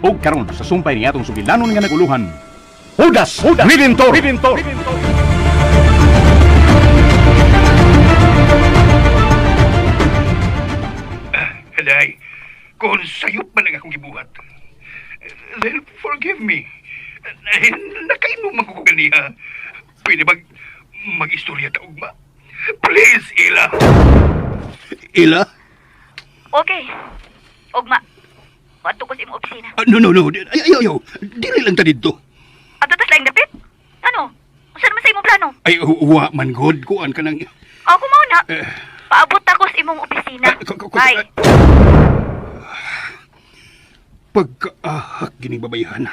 Ug karon sa sumpay ni atong sugilanon nga naguluhan, Judas, Judas Redentor, Redentor. Aday, kung sayop man ang akong gibuhat. Then forgive me. Ay, nakainom man ko ganiha. Pwede bag mag-istorya ta ugma? Please, Ila. Ila? Okay. Ugma. Wadto ko sa imong opisina. Ah, no, no, no. Ay, ay, ayaw. Dili lang ta didto. Adto tas laing dapit? Ano? Unsa naman sa imong plano? Ay, wa man god. Kuan ka nang. Ako mao na. Eh. Paabot ako sa imong opisina. Ah, Bye. Pagkaahak gining babayhan.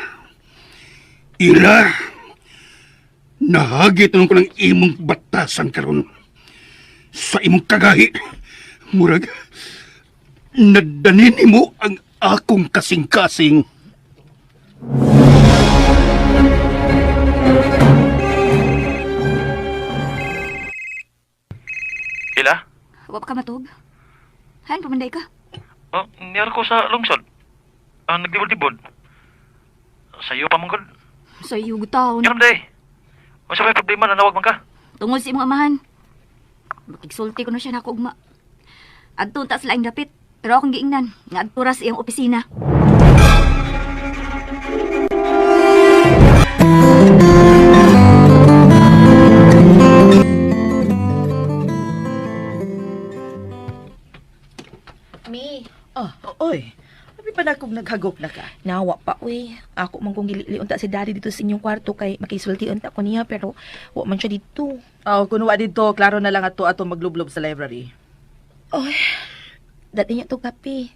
Ila! Nahagit ko ng imong batasan karon. Sa imong kagahi. Murag, nadanin mo ang akong kasing-kasing. Ila? Wa pa ka matug? Hain pamanday ka. Oh, niyar ko sa lungsod. Ah, nagdibod-dibod. Sa iyo pa man gud. Sa iyo taon. Yaram day. Unsa may problema na nawag man ka? Tungod sa imong amahan. Makigsulti ko na siya nako ugma. Adto ta sa laing dapit. Pero akong giingnan nga adto ra sa iyang opisina. Mi, Oh, oy. Abi pa na kung naghagop na ka. nawa pa uy. Ako man kong gilili unta si daddy dito sa inyong kwarto kay makisulti unta ko niya pero wa man siya dito. Oh, kun wa didto, klaro na lang ato ato maglublob sa library. Oy, dati niya to kape.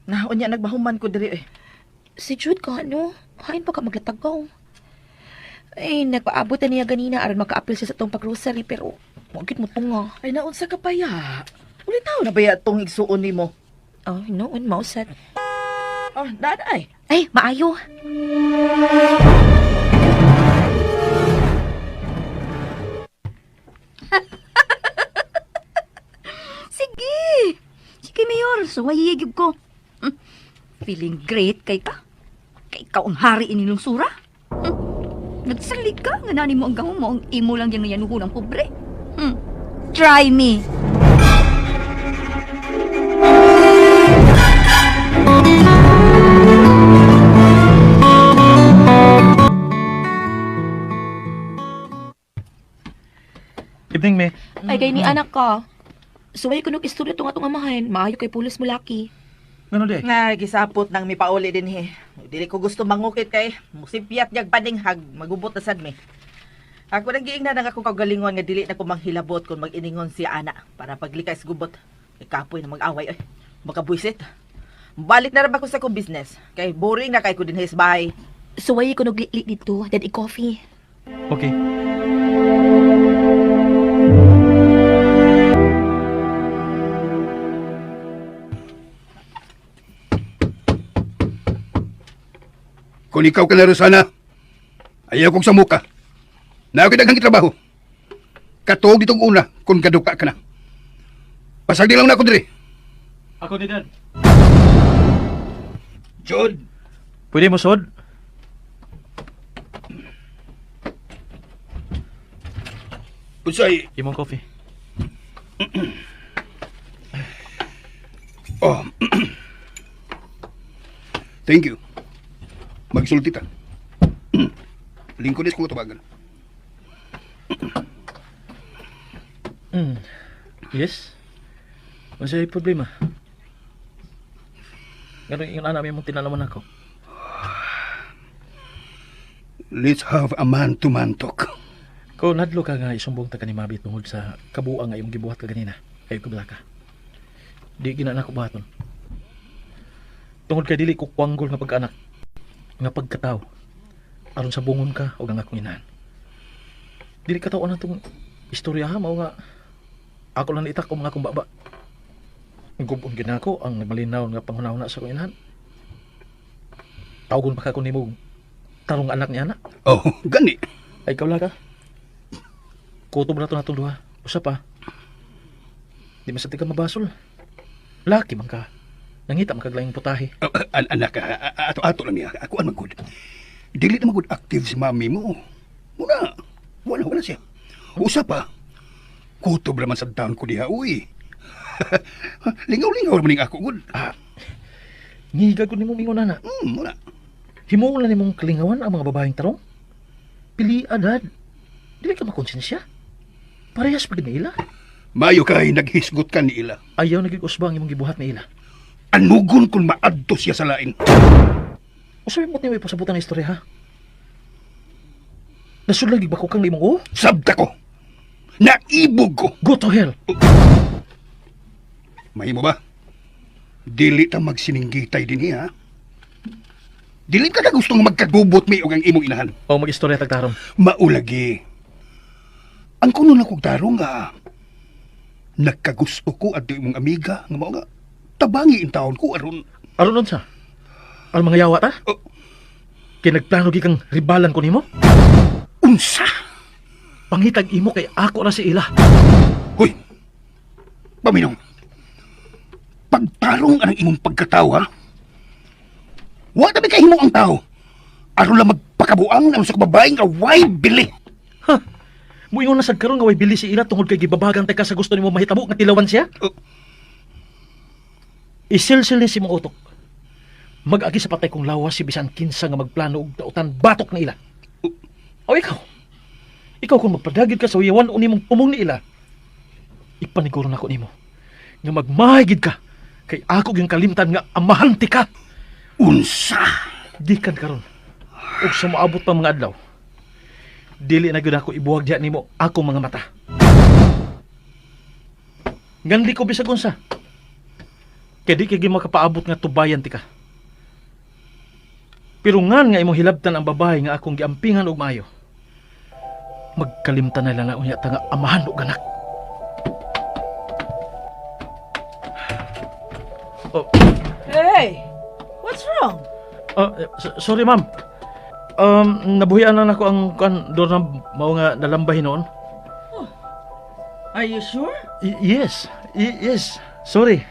Na unya nagmahuman ko diri eh. Si Jude ka ano? Hain pa ka maglatagaw. Ay, nagpaabot na niya ganina aron makaapil siya sa tong pag-grocery pero wa gid mo tunga. Ay naunsa ka pa ya? Ulitaw na ba ya tong igsuon nimo? Oh, noon mausad. Oh, daan ay. Ay, maayo. Sige. Sige, Mayor. Suwayi gyud ko. Feeling great kay ka. Kay ikaw ang hari ini lungsura. Nagsalig ka nga nani mo ang gahom mo ang imo lang yang yanuhon ang pobre. Try me. Evening, me. Ay, kay ni anak ka. Suway ko nung istorya tong atong amahan. Maayo kay pulos mo laki. Ngano day? Nga gisapot nang mipauli din he. Dili ko gusto mangukit kay musipyat yag paninghag, magubot na sad mi. Ako nang giingnan ang akong kaugalingon nga dili na ko manghilabot kung mag-iningon siya ana para paglikay sa gubot. Kay kapoy na mag-away ay. Makabuisit. Balik na ra ba ko sa akong business? Kay boring na kay ko dinhi sa bahay. Suway ko nagliklik dito. Daddy coffee. Okay. Kung ikaw ka na, Rosana, ayaw kong samuka. Naa ko'y daghang trabaho. Katuog ditong una kung kaduka ka na. Pasag di lang na ako diri. Ako ni Dad. Jod, Pwede mo sod? unsay. Imong coffee. Oh. Thank you. Magsulti ta. Lingkod is kong tubagan. Yes. Unsa may problema? Ngano ingon ana may mong tinalaman ako? Let's have a man-to-man talk. Ko nadlo ka nga isumbong ta kani Mabi tungod sa kabuang nga imong gibuhat ka ganina. Ayo ko ka. Di gina nako buhaton. Tungod kay dili ko kwanggol nga pag-anak, nga pagkataw. Aron sa bungon ka og ang akong inahan. Dili ka taw tong istorya ha mao nga ako lang itak og mga akong baba. Gubon gid nako ang nagmalinaw nga panghunahuna sa akong inahan. Tawgon pa ka ko nimo tarong anak ni ana. Oh, gani. Ay, ikaw lang ka. Kutob na to natong duha. Usa pa. Di man sa ka mabasol. Laki man ka. Nangita makaglaing putahe. Anak, ato-ato lang niya. Ako ang magud. Dili na magud active si mami mo. Muna, wala, wala siya. Usa pa, kutob naman sa taon ko diha, uy. Lingaw-lingaw naman ning ako, gud. Ah, ngiga gud nimo mingon ana. Muna. Himuon na nimong kalingawan ang mga babaeng tarong. Pili agad. Dili ka makonsensya. Parehas pa gid nila. Mayo kay naghisgot ka ni ila. Ayaw na gid usba ang imong gibuhat ni ila. Anugon kung maadto siya sa lain. Usabay mo nimo ipasabutan ang istorya ha. Nasudlan gid ba ko kang imong o? Sabta ko. Naibog ko. Go to hell. Mahimo ba? Dili ta magsininggitay din niya. Dili ka ka gustong magkagubot mi og ang imong inahan. O mag-istorya tagtarong. Maulagi. Ang kuno na kog tarong nga nagkagusto ko adto imong amiga nga mao nga tabangi in taon ko aron. Aron unsa? Aron mga yawa ta? Oh. Kay nagplano gid kang ribalan ko nimo? Unsa? Pangitag imo kay ako ra si ila. Hoy. Paminong. Pagtarong ang imong pagkatawa. Wa tabi kahimo ang tao. Aron lang magpakabuang ang sa babae nga way bili. Ha? Muingon na sad karon nga way bili si ila tungod kay gibabagan ta ka sa gusto nimo mahitabo nga tilawan siya? Oh. Isilsil ni si mong utok. Mag-agi sa patay kong lawas si bisan kinsa nga magplano og dautan batok na ila. O ikaw. Ikaw kung magpadagid ka sa uyawan o nimong pumong ni ila. Ipaniguro nako nimo nga magmahigid ka kay ako gyud kalimtan nga amahante ka. Unsa? Gikan karon ug sa moabot pa mga adlaw. Dili na gyud ako ibuhag diha nimo akong mga mata. Nganli ko bisag unsa. Kay di kay makapaabot nga tubayan ti ka. Pero ngan nga imong hilabtan ang babae nga akong giampingan og maayo. Magkalimtan na lang na unya ta nga amahan og anak. Oh, Hey! What's wrong? Sorry ma'am. Nabuhian na nako ang kan door na mao nga nalambahin noon. Are you sure? Yes. Yes. Sorry.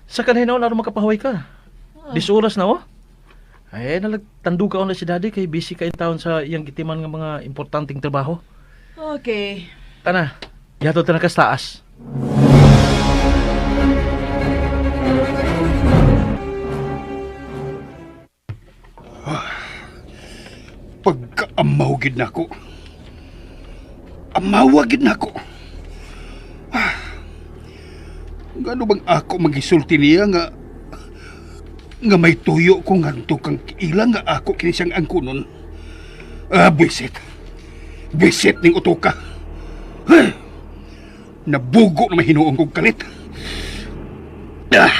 Sa kanhin noon aron makapahuway ka. Dis oras na oh. Ay, nalagtando ka na si daddy kay busy ka in taon sa iyang gitiman nga mga importanteng trabaho. Okay. Tana, yato ta na kas taas. Pagkaamaw gid nako. Amawa gid nako. Ah. Ngano bang ako magisulti niya nga nga may tuyo ko ngadto kang ila nga ako kini siyang angkunon. Ah, buisit. Buisit ning utoka. Hey! Nabugo na mahinuong kong kalit. Ah.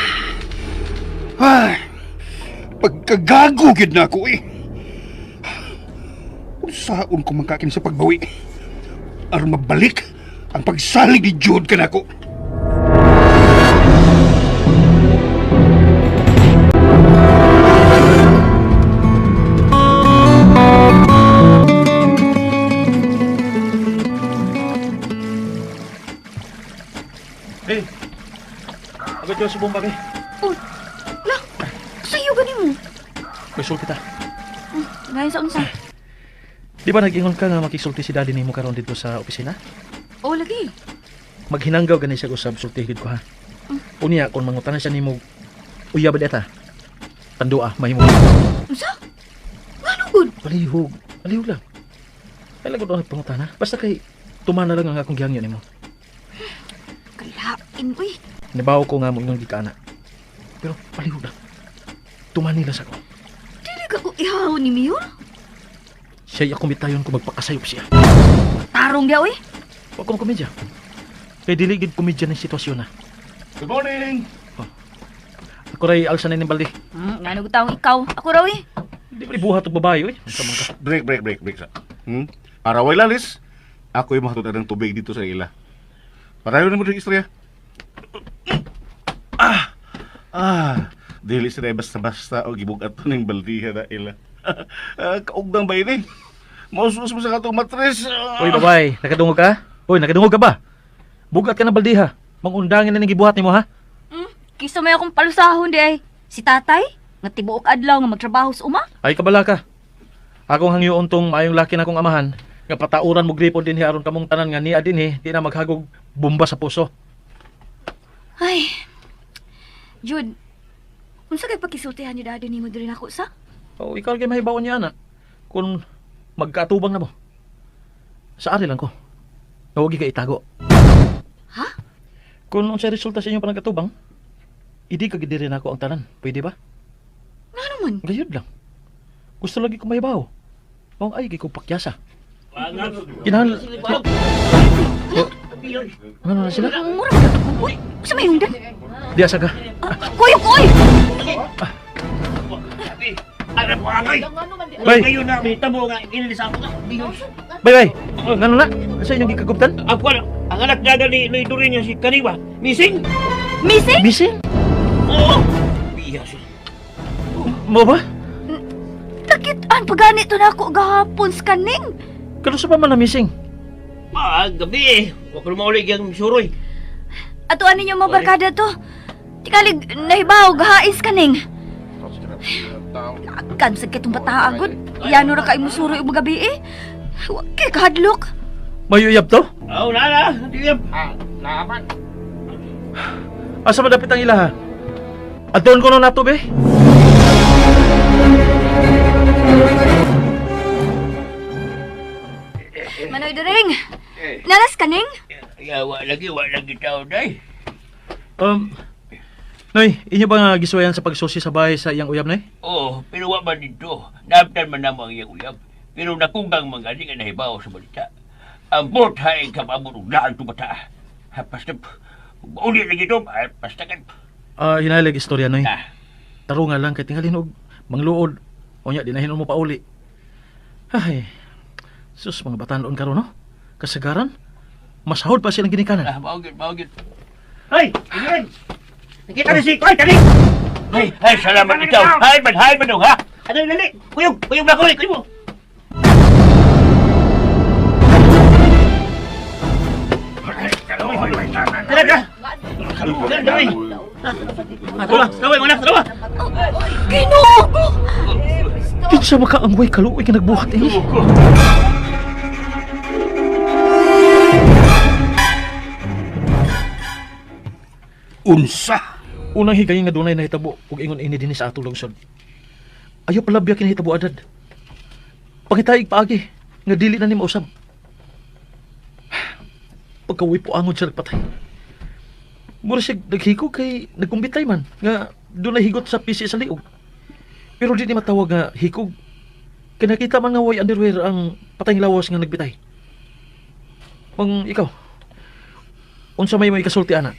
Ay, pagkagago gid nako eh. Unsaon ko man kakin sa pagbawi? Aron mabalik ang pagsalig ni Jude kanako. Hey. Agad ka sa buong bagay. Oh, la, sayo gani mo. May sulti ta. Ngayon sa unsa? Di ba nag-ingon ka nga makisulti si daddy nimo karon dito sa opisina? Oh, lagi. Maghinanggaw gani siya usab sulti gid ko ha. Unya kung mangutana siya nimo uya ba data? Tandua mahimo. Unsa? Ngano gud? Palihog, palihog lang. Ay lagot ang pangutana. Basta kay tumana lang ang akong gihangyo nimo. Kalain uy. Nibaw ko nga mo ingon gikana. Pero palihog lang. Tumani lang sa ko. Dili ka ko ihaw ni Mayor. Siya'y akong bitayon kung magpakasayop siya. Tarong diha uy. Wa ko komedya. Kay dili gid komedya ng sitwasyon na. Good morning! Ako ray alsa na ning balde. Ngano gud taong ikaw? Ako raw eh. Di ba buhat og babae oy. Unsa man ka? Break, break, break, break. Sa. Para way lalis, ako yung makatutan ng tubig dito sa ila. Parayo na mo rin istorya. Ah! Ah! Dili sila basta-basta o gibugat to ng baldiha na ila. Ah, Kaugdang ba ini? Mausus mo sa katong matres. Oy babae, nakadungog ka? Oy, nakadungog ka ba? Bugat ka ng baldiha. Mangundangin na ning gibuhat nimo ha. Kisa may akong palusahon di ay. Si tatay, nga tibuok adlaw nga magtrabaho sa uma. Ay kabala ka. Akong hangyoon tong maayong laki na akong amahan nga patauran mo gripon dinhi aron kamong tanan nga niya dinhi di na maghagog bomba sa puso. Ay, Jude, unsa kay pakisultihan ni daddy nimo diri nako sa? O ikaw kay mahibaon niya ana kung magkaatubang na mo. Sa ari lang ko. Nga wag ka itago. Ha? Kung unsay resulta sa inyong panagkatubang, idi ka gid diri nako ang tanan. Pwede ba? Nga naman. Gayud lang. Gusto lagi ko mahibaw. Mao ay kay ko pakyasa. Kinahanglan. Oh. Ano na sila? Mura ba Uy, sa may hinungdan? Di asa ka. Ah, kuyog oy! Bay, Ngayon na, may tabo nga, inilisa ako na. bay, bay. Ngano na? Sa inyong gikaguptan? Ako na, ang anak niya ni ni Doreen niya si Kaniwa. Missing? Missing? Missing? Oo. Biya siya. Mo ba? Nakitaan pa ganito na ako gahapon sa kaning. Kano sa pa man na missing? Ah, gabi eh. Huwag ko maulig ang suroy. Atuan ninyo mga barkada to. Tikalig, nahibaw, gahain sa kaning. Naagan sa kitong bataa, gud. Yano ra kay musuroy ug gabi eh. Wa kay kahadlok. Mayuyab to? Oo, na na. Di yan. Asa ba dapit ang ilaha? Adon ko na nato be. Manoy Dering. Naras kaning? Ya, wa lagi tao day. Um, Noy, inyo ba nga gisuwayan sa pagsusi sa bahay sa iyang uyab, Noy? Oo, pero wa man dito. Naaptan man namo ang iyang uyab. Pero nakugang mga di nga nahibaw sa balita. Ang bot hay kapabot og daan to bata. Ha, basta, uli lagi to, ah, basta kan. Ah, hinalag istorya, Noy. Ah, Taro nga lang kay tingalin og mangluod. Unya di na hinuon mo pauli. Ay. Sus, mga batan-on karon no? Kasagaran. Masahod pa silang ginikanan. ah, maugit, maugit. Ay, Ingrid! Nakita ni si Koy, tali! Ay, ay, salamat ikaw. Hay man, hay man, ha? Ano, lali? Kuyog, kuyog na ko, eh, kuyog mo. Tara, tara. Tara, tara. Tara, tara, mga anak, tara. Ginoo ko! Kinsa ba ka ang way kaluoy nga nagbuhat ini? Unsa? Unang higayon nga dunay nahitabo ug ingon ini dinhi sa atong lungsod. Ayo palabya kini hitabo adad. Pangitaig paagi nga dili na ni mausab. Pagkawi po angod siya nagpatay. Mura siya naghikog kay nagkumbitay man nga dunay higot sa pisi sa liog. Pero di ni matawag nga hikog. Kay nakita man nga way underwear ang patayng lawas nga nagbitay. Mang ikaw, unsa may may kasulti ana?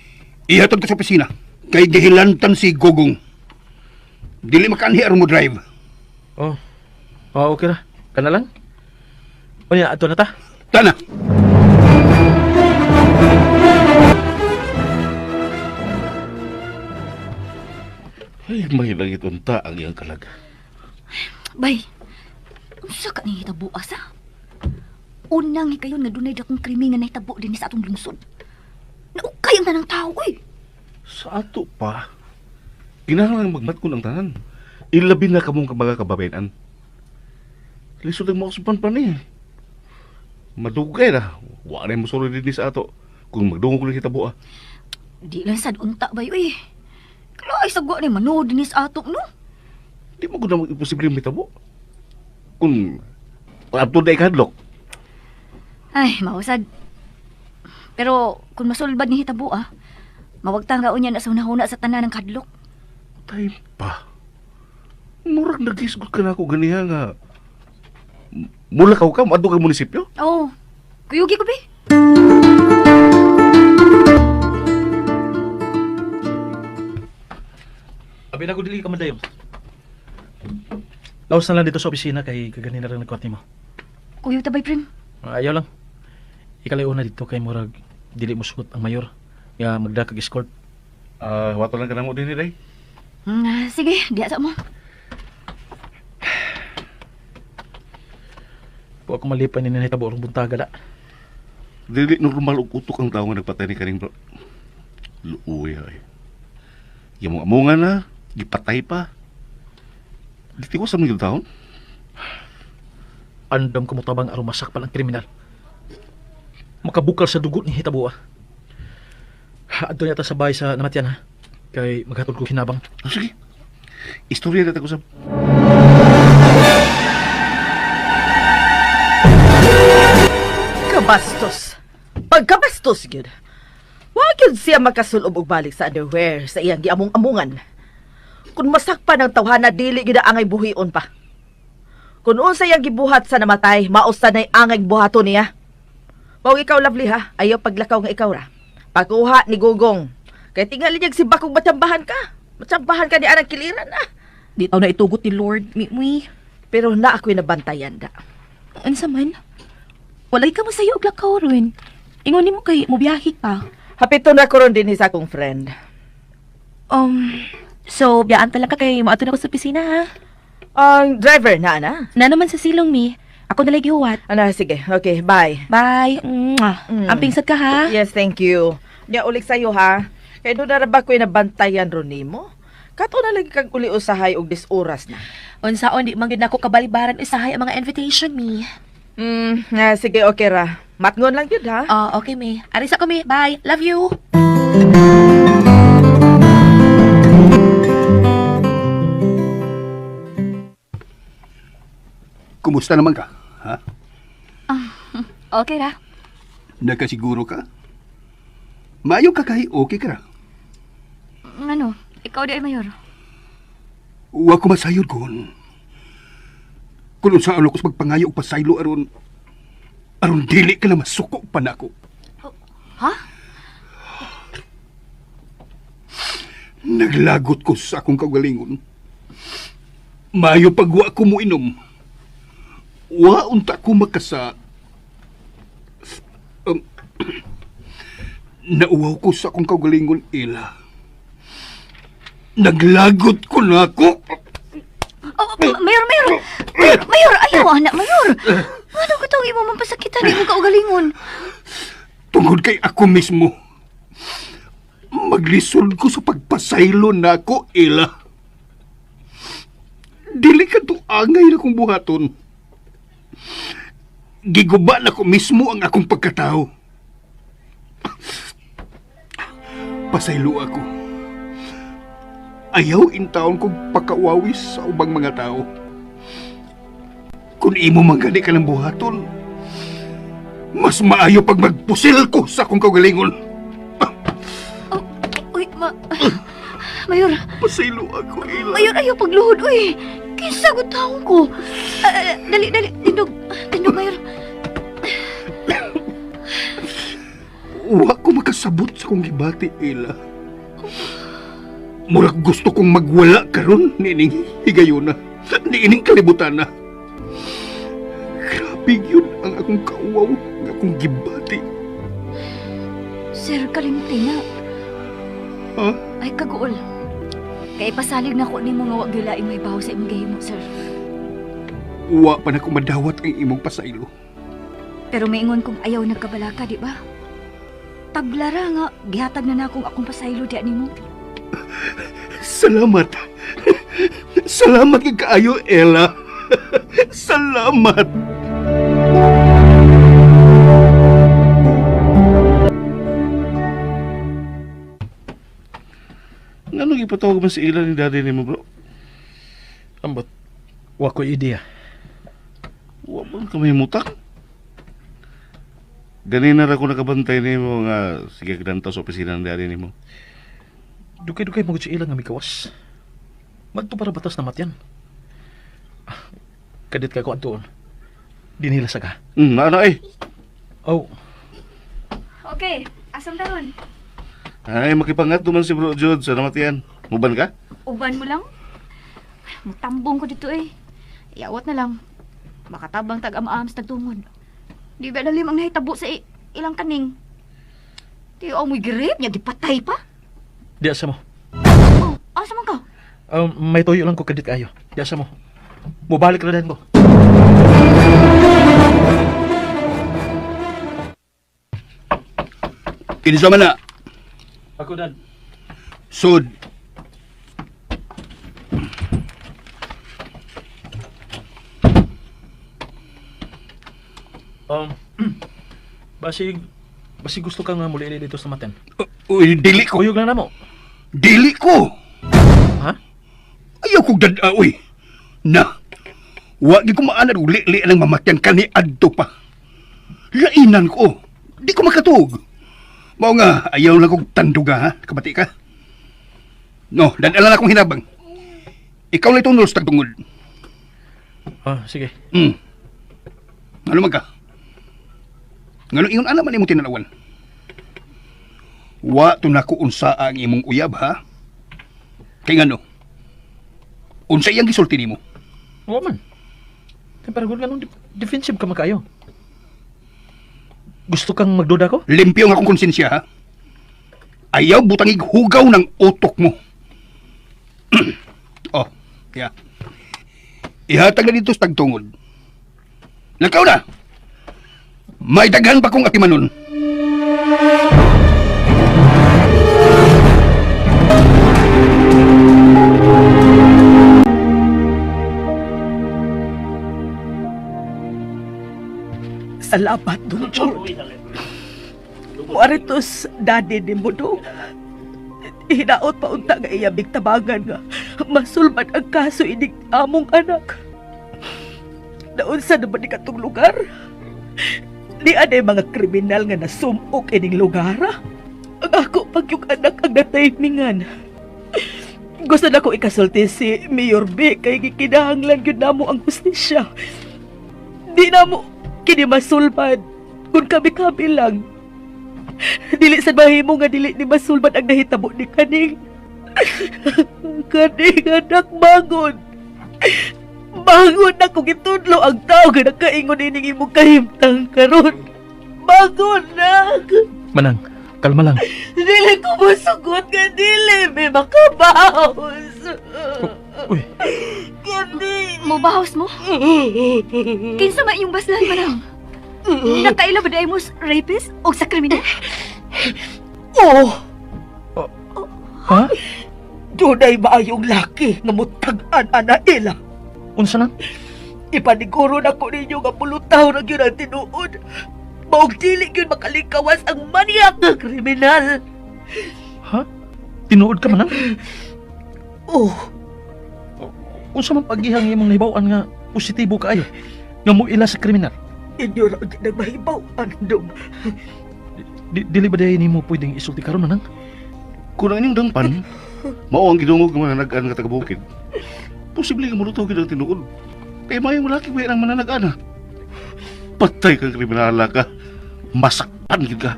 Ihatod ko sa opisina. Kay gihilantan si Gugong. Dili makaanhi aron mo drive. Oh. Oh, okay na. Kana lang. Unya, ato na ta. Tana. Ay, mahilangit unta ang iyang kalag. Bay, unsa ka ni hitabo asa? Unang higayon nga dunay dakong krimen nga nahitabo dinhi sa atong lungsod. Naukay ang tanang tao oy. Sa ato pa, kinahanglan magmatkon ang tanan. Ilabi na kamong mga kababayan. Lisod ang mausupan pa ni. Madugay na. Wa na mo din sa ato. Kung magdungog ko lang kita buha. Di lang sad unta bay oy. Kalaay sa gwa ni manood dinhi sa ato no. Di mo gud na imposible mitabo. Kung abto na ikadlok, Ay, mausad. Pero kung masulbad ni hitabo ah, mawagtang raon niya na sa hunahuna sa tanan ng kadlok. time pa. Murag nagisgot ka na ako ganiha nga. Mula ka ka, maadto ka munisipyo? Oh, kuyugi ko be. Abi na ko dili ka madayon. Laos na lang dito sa opisina kay kaganina rin nagkwat nimo. Kuyog ta bay prim. Ah, ayaw lang. Ikalayo na dito kay murag dili mo sugot ang mayor nga magdakag escort. Ah, wato lang ka na mo din day. Sige, diya sa mo. Wa ko malipay ni nahitabo rong buntaga da. Dili normal og utok ang tao nga nagpatay ni kaning bro. Luoy ay. Yung mga amungan na, gipatay pa. Dito ko sa mga taon. Andam ko motabang aron masakpan ang kriminal. Makabukal sa dugo ni Hitabua. Adto niya ta sa bahay sa namatyan ha. Kay maghatod ko hinabang. Oh, sige. Istorya na ta usab. Kabastos. Pagkabastos gyud. Wa gyud siya makasulob og balik sa underwear sa iyang giamong-amungan. Kung masakpan ang tawhana dili gyud ang angay buhion pa. Kung unsa iyang gibuhat sa namatay, mao sanay angay buhaton niya. Mao ikaw lovely ha, ayaw paglakaw nga ikaw ra. Pagkuha ni Gugong. Kay tingali niyag si Bakong matsambahan ka. Matsambahan ka ni anang kiliran ah. Di taw na itugot ni Lord, mi. Pero na ako'y nabantayan da. Unsa man? Walay ka mo sayo og lakaw ron. Ingon nimo kay mobiyahe ka. Hapito na ko ron din sa akong friend. So biyaan ta lang ka kay moadto na ko sa opisina ha. Ang driver na ana. Na naman sa silong mi. Ako na lang gihuwat. Ana, sige. Okay, bye. Bye. Mwah. Amping sad ka ha. Yes, thank you. Nya ulik sayo ha. Kay doon na ra ba ko'y nabantayan ron nimo? Kato na lagi kag uli usahay og dis oras na. Unsaon di man gyud nako kabalibaran usahay ang mga invitation mi. Sige, okay ra. Matngon lang gyud ha. Oh, okay mi. Ari sa ko mi. Bye. Love you. Kumusta naman ka? Ha? Okay ra. Nakasiguro ka? Maayo ka kay okay ka ra. Ano? Ikaw di ay mayor. Wa ko masayod kon. Kung unsa ako sa pagpangayo og pasaylo aron aron dili ka na masuko pa nako. Ha? Naglagot ko sa akong kaugalingon. Maayo pag wa ko moinom. Wa unta ko makasa. Nauwaw ko sa akong kaugalingon, Ila. Naglagot ko na ako. Oh, mayor, mayor! Mayor, mayor, ayaw, anak, mayor! Ano ko itong imo mampasakitan, imo kaugalingon? Tungod kay ako mismo. Maglisod ko sa pagpasaylo na ako, Ila. Dili ka to angay na kong buhaton. Giguba na ko mismo ang akong pagkatao. Pasaylo ako. Ayaw intaon kong pakawawis sa ubang mga tao. Kung imo man gani ka ng buhaton, mas maayo pag magpusil ko sa akong kaugalingon. Oh, uy, mayor, Pasaylo ako, Ila. mayor, ayaw pagluhod, uy! Kinsa ko taong ko? Ah, dali, dali, tindog, tindog, mayor. Wa ko makasabot sa kong gibati, Ila. Murag gusto kong magwala karon niining higayuna, niining kalibutan na. Grabe yun ang akong kauwaw, ang akong gibati. Sir Kalimtina. Ha? Ay, kaguol. Kay pasalig na ko nimo nga wa gyud may baho sa imong gihimo, sir. Wa pa na ko madawat ang imong pasaylo. Pero maingon kong ayaw nagkabalaka, di ba? Taglara nga, gihatag na na akong akong pasaylo diya nimo. Salamat. Salamat kay kaayo, Ella. Salamat. Ngano gipatawag man si Ila ni daddy nimo, bro? Ambot. Wa ko'y ideya. Wa man ka mahimutang. Ganina ra ko nakabantay nimo nga sige kadantaw sa opisina ng daddy nimo. Dugay-dugay magud si ila nga mikawas. Madto para batas na matyan. Ah, Kadit ka ko antuon. Di nila saga. Ano eh? Oh, Okay, asam daron. Ay, makipangat duman si Bro Jude sa namatian. Muban ka? Uban mo lang. Mutambong ko dito eh. Iawat na lang. Makatabang tag-amaam sa tagtungod. Di ba lalim ang nahitabo sa ilang kaning? Di ako mo'y grip niya, gipatay pa. di asa mo. Oh, asa man ka? May tuyo lang ko kadit kayo. Di asa mo. Mubalik ra din ko. Kinsa man na? Ako dad. Sod. Basig, basig gusto ka nga muli dito sa maten. Uy, dili ko. Kuyog lang namo. Dili ko. Ha? Ayaw kong dada, uy. Na, wa gi ko maanad og li-li ng mamatyan kani adto pa. Lainan ko. Di ko makatuog. Mao nga, ayaw lang kong tanduga, ha? Kabati ka? No, dadala na akong hinabang. Ikaw lang itong nulos tagtungod. Ah, sige. Ano man ka? Ngano ingon ana man imong tinanawan? Wa to nako unsa ang imong uyab ha? Kay ngano? Unsa iyang gisulti nimo? Wa man. Kay parang nga nung defensive ka makayo. Gusto kang magduda ko? Limpyo ang akong konsensya ha? Ayaw butangig hugaw ng utok mo. Oh, yeah. Ihatag na dito sa tagtungod. Lakaw na! May daghan pa kong atimanon. Salamat, Dong George. Muaritos, daddy ni mo, Dong. Hinaot pa unta nga iyabig tabangan nga masulman ang kaso inig among anak. Naunsa naman ni katong lugar? Di aday mga kriminal nga nasumok ining lugar, ah. Ang ako pag yung anak ang nataymingan. Gusto na ko ikasulti si Mayor B kay gikinahanglan gyud namo ang hustisya. Di namo kini masulman kung kami-kami lang. Dili sa mahimo nga dili ni masulman ang nahitabo ni kaning. Kaning anak bangon. Bangon na kung gitudlo ang tao nga nakaingon ining imong kahimtang karon. Bangon na. Manang, kalma lang. Dili ko masugot nga dili may makabaos. Uy, Kundi. Mubahos mo? Kinsa man iyong baslan manang? Nakaila ba dahil mo sa rapist o sa kriminal? Oh, ha? dunay maayong laki nga mutag-an ana ila. Unsa na? Ipaniguro na ko ninyo nga pulutaw na gyud ang tinuod. Maog dili gyud makalikawas ang maniak nga kriminal. Ha? Tinuod ka manang? Oh, Unsa man pagihang imong nahibaw-an nga positibo kaayo nga moila sa kriminal? inyo ra gyud ang mahibaw andong. Dili ba dahil nimo pwedeng isulti karon manang? Kung ang inyong dangpan, mao ang gidungog ng mananagan nga taga-bukid. Posible nga mulutaw gid ang tinuod. Kay mayong laki ba ang mananagan ha? Patay kang kriminala ka. Masakpan gid ka.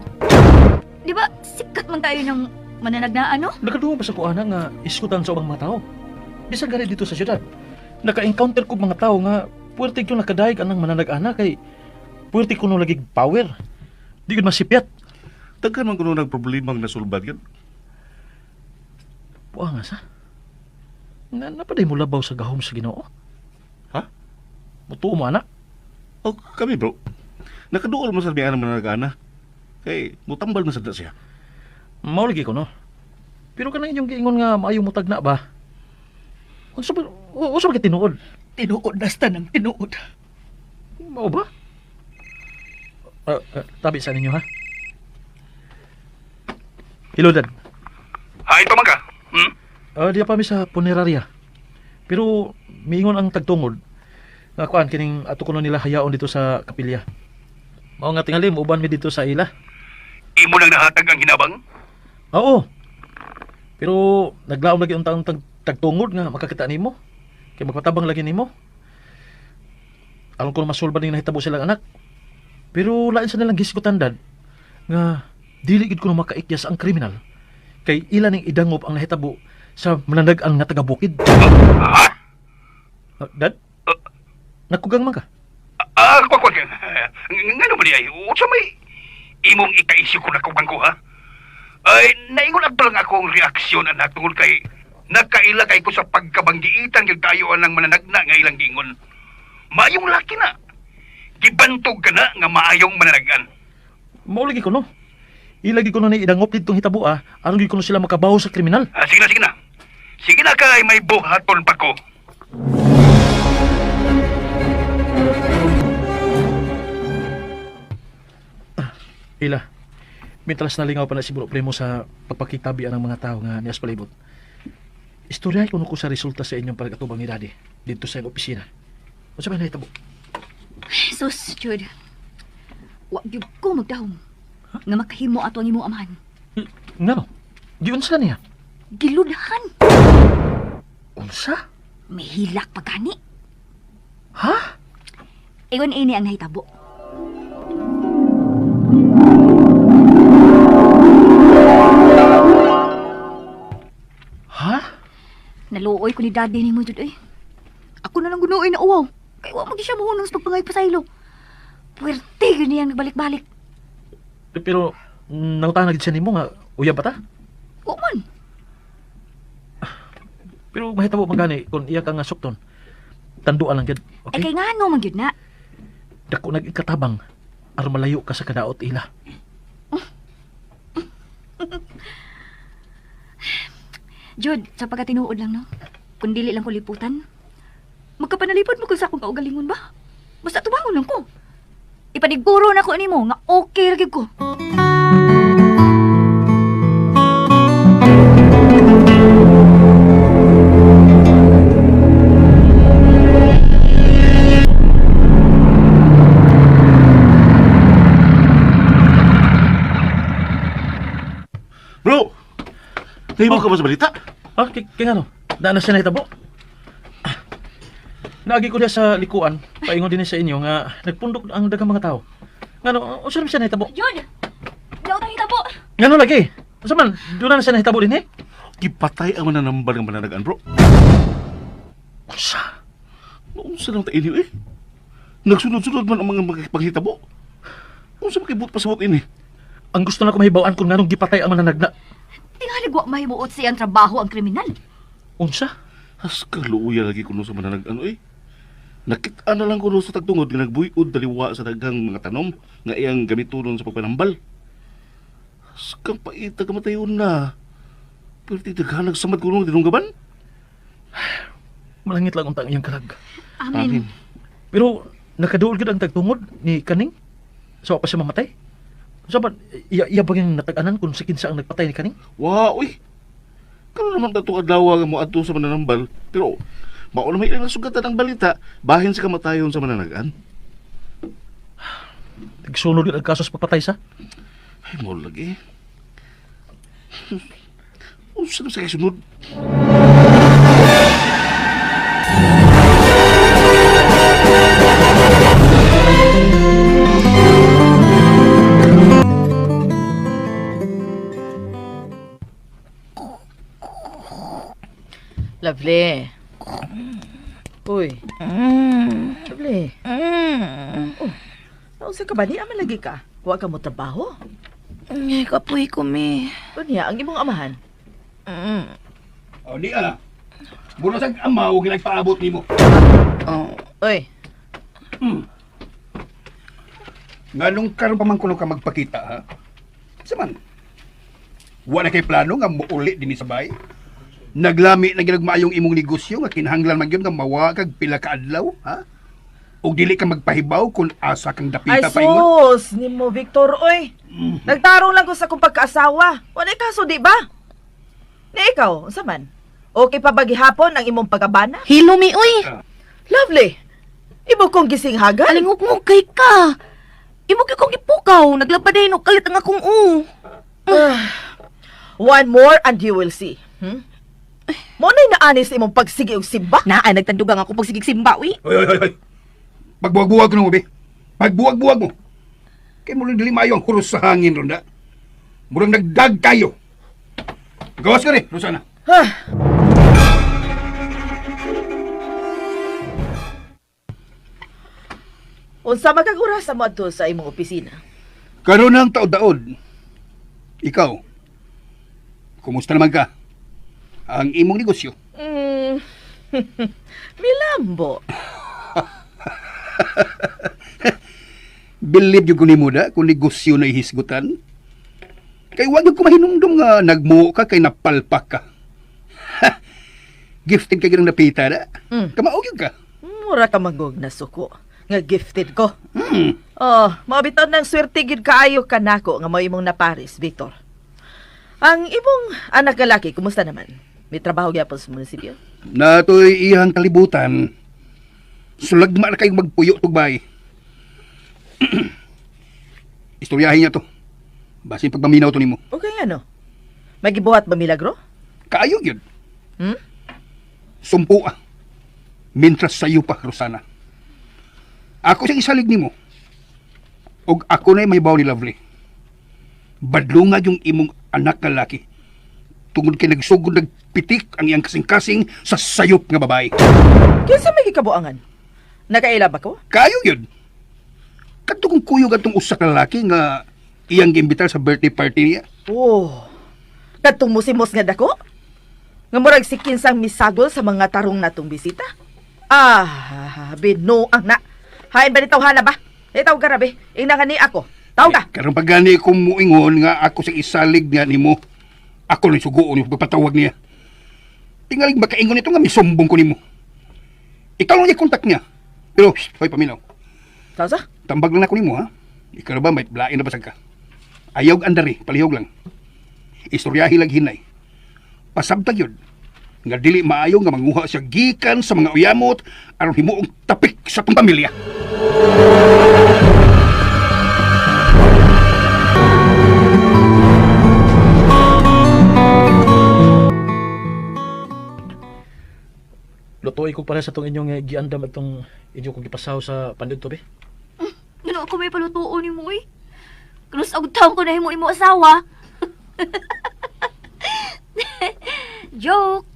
Di ba sikat man tayo ng mananagnaan, no? Nakadungog ba sa kuana nga iskutan sa ubang mga tao? Bisan gani dito sa syudad. Naka-encounter ko mga tao nga puwerte ko nakadayeg anang mananag-ana kay puwerte ko no lagi power. Di gud masipyat. Daghan man kuno nagproblemang nasulbad gid. Buang nga sa. Na napaday mo labaw sa gahom sa Ginoo. Ha? Mutuo mo anak. O kami bro, nakaduol man sa miya ang mananagana. Kay mutambal man sad na siya. Mao lagi ko no. Pero kanang inyong giingon nga maayo mo tagna ba? Unsa ba unsa ba kay tinuod? Tinuod nasta ng tinuod. Mao ba? Tabi sa ninyo ha. Hello dad. Hay, ito man ka. Hmm? Diya pa mi sa puneraria. Pero miingon ang tagtungod nga kuan kining ato kuno nila hayaon dito sa kapilya. Mao nga tingali muuban mi dito sa ila. Imo nang nahatag ang hinabang? Oo. Pero naglaom lagi ang taong tagtungod nga makakita nimo. Kay magpatabang lagi nimo. Aron ko masulbad ning nahitabo silang anak. Pero lain sa nilang gisgutan dad nga dili gid ko na makaikyas ang kriminal kay ila ning idangop ang nahitabo sa mananag-an nga taga-bukid. Ha? Ah, Dad? Nakugang man ka? Ah, kwa kwa. Ngano ba di ay? Unsa may imong ikaisip ko nakugang ko ha? Ay, naingon adto lang akong reaksyon anak tungod kay nakaila kay ko sa pagkabanggiitan gyud kayo anang mananagna nga ilang giingon. Maayong laki na. Gibantog ka na nga maayong mananagan. Mao lagi ko no. Ilagi ko no ni idangop ditong hitabo ah, aron gid ko no sila makabaho sa kriminal. Ah, sige na, sige na. Sige na kay may buhaton pa ko. Ila, mintras nalingaw pa na si Bro Primo sa pagpakitabi ang mga tao nga nias palibot. Istorya kuno ko sa resulta sa inyong pag-atubang ni Daddy dito sa iyong opisina. Unsa may nahitabo? Jesus, Jude. Wa gyud ko magdahom. Nga makahimo ato ang imong amahan. Ngano? Giunsa niya? Giludhan. Unsa? May hilak pa gani. Ha? Ingon ini ang nahitabo. Ha? Naluoy ko ni daddy nimo jud oy. Ako na lang gunuoy na uwaw. Kay wa man gyud siya mohunong sa pagpangay pasaylo. Puwerte gyud niyang nagbalik-balik. Pero nangutana gid siya nimo nga uyab ba ta? Wa man. Pero mahitabo man gani kung iya ka nga sukton. Tanduan lang gid. Okay. Okay? Ay kay ngano man gyud na. Dako nag-ikatabang aron malayo ka sa kadaot ila. Jude, sa pagkatinuod lang no. Kung dili lang ko liputan, magkapanalipod mo kung sa akong kaugalingon ba? Basta tubangon lang ko. Ipaniguro na ko nimo nga okay ra gyud ko. Bro! Nahimo ka ba sa balita? Ah, kay ngano? Naa na siya nahitabo. Ah, naagi ko diya sa likuan, paingon din sa inyo nga nagpundok ang daghang mga tao. Ngano, unsa man siya nahitabo? Jude! Daw tayo hitabo. Ngano lagi? Unsa man? Doon na siya nahitabo din eh? Gipatay ang mananambal ng mananagan, bro. Unsa? Unsa lang ta inyo eh? Nagsunod-sunod man ang mga paghitabo. Unsa makibot pasabot ini? Ang gusto na ko mahibaw-an kung nganong gipatay ang mananagna. Tingali wa mahimuot sa iyang trabaho ang kriminal. Unsa? Haska luuya lagi kuno sa mananag-ano eh. Nakita na lang kuno sa tagtungod nga nagbuyod daliwa sa daghang mga tanom nga iyang gamitonon sa pagpanambal. Haskang paita kamatayon na. Pero ti daghan nagsamad kuno nga dinunggaban. Malangit lang unta ang iyang kalag. Amen. Pero nakaduol gid ang tagtungod ni Kaning. So pa siya mamatay. Unsa ba iya ba yung natag-anan kung sa kinsa ang nagpatay ni Kaning? Wa uy. Karon naman tato adlaw nga moadto sa mananambal, pero mao na may ilang nasugatan ang balita bahin sa kamatayon sa mananagan. Nagsunod gid ang kaso sa pagpatay sa. Ay, mo lagi. Unsa na sa kasunod? Lovely. Uy. Lovely. Oh, naunsa ka ba? Di aman lagi ka. Wa ka mo trabaho. Ay, kapoy ko, mi. Unya, ang imong amahan. O di ala. Mura sa ama og nagpaabot nimo. Oh. Uy, Nganong karon pa man kuno ka magpakita ha? Sa man? Wa na kay plano nga muuli dinhi sa bay? Naglami na gyud maayong imong negosyo nga kinahanglan man gyud nga mawa kag pila ka adlaw, ha? Og dili ka magpahibaw kung asa kang ay dapita paingon. sus, nimo Victor, oy. Nagtarong lang ko sa akong pagkaasawa. Wala kaso, di ba? Ni ikaw, unsa man? Okay pa ba gihapon ang imong pagabana? Hilo, mi, uy. Lovely. Imo kong gisinghagan. Alingog kay ka. Imo gyud kong gipukaw. Naglaba din og kalit ang akong u. One more and you will see. Hmm? Mo na'y naani sa imong pagsige og simba. Naa, nagtandugang ako pagsigig simba, uy. Oy, oy, oy, oy. Pagbuwag-buwag ko be. Pagbuwag-buwag mo. Kay murag dili maayo ang huros sa hangin ronda. Murag nagdag kayo. Gawas ka rin, Rosana. Ah. Unsa man kag oras mo adto sa imong opisina? Karon ang taod-daod. Ikaw, kumusta naman ka? Ang imong negosyo. Milambo. Believe yung nimo da kung negosyo na ihisgutan. Kay wag yung kumahinumdum nga nagmuo ka kay napalpak ka. Gifted kay ginang napita da. Mm. Kamaog yun ka. Mura ka mangog na suko. Nga gifted ko. Oh, mao bitaw nang swerte gyud kaayo kanako nga mao imong napares, Victor. Ang imong anak lalaki, kumusta naman? May trabaho gyapon sa munisipyo? Natoy iyang kalibutan. Sulagma na kayong magpuyo tugbay. Istoryahin niya to. Basin pagmaminaw to nimo. Okay nga no. May gibuhat ba milagro? Kaayo gyud. Hmm? Sumpo ah. Mintras sayo pa, Rosana. Ako siyang isalig nimo. Og ako na'y may ni Lovely. Badlungag yung imong anak na laki. Tungod kay nagsugod nagpitik ang iyang kasing-kasing sa sayop nga babae. Kinsa may gikabuangan? Nakaila ba ko? Kaayo yun. Kadto kong kuyog atong usa ka lalaki nga iyang giimbitar sa birthday party niya. Oh. Kadtong musimos nga dako? Nga murag si kinsang misagol sa mga tarong natong bisita? Ah, binuang na. Hain ba ni tawhana ba? Eh, tawag ka rabi. Ingna nga ni ako. Tawag ka. Eh, karon pag gani ko muingon nga ako sa isalig niya nimo. Ako ni sugoon yung pagpatawag niya. Tingalig makaingon ito nga misumbong ko nimo. Ikaw lang yung kontak niya. Pero, shh, hoy paminaw. Tawag sa? Tambag lang ako nimo ha. Ikaw na ba may blain na basag ka? Ayaw andari, palihog lang. Istoryahi lang hinay. Pasabtag yun. Nga dili maayo nga manguha siya gikan sa mga uyamot aron himuong tapik sa tong pamilya. Lutuoy ko para sa tong inyong giandam at tong inyong kong gipasaw sa pandud to be. Ngano ako may palutuon nimo oy. Kanus og taon ko na himo imo asawa. Joke.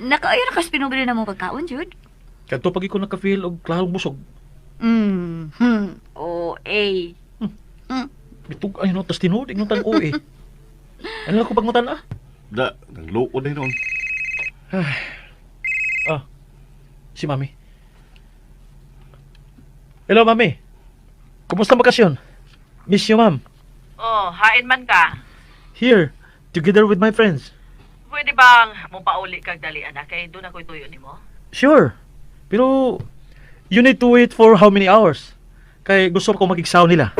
Nakaayo na kas pinubili na mo pagkaon, Jude. Kadto pag ko naka-feel og klarong busog. Oh, eh. Bitug ay no tas tinuod ingon tan eh. Ano lang ko pagmutan ah? Da, nagluod na noon. Ah. Si Mami. Hello, Mami. Kumusta ang bakasyon? Miss you, ma'am. Oh, hain man ka. Here, together with my friends. Pwede bang mupauli kag dali anak kay doon ako'y tuyo nimo? Sure. Pero you need to wait for how many hours? Kay gusto ko makigsaw nila.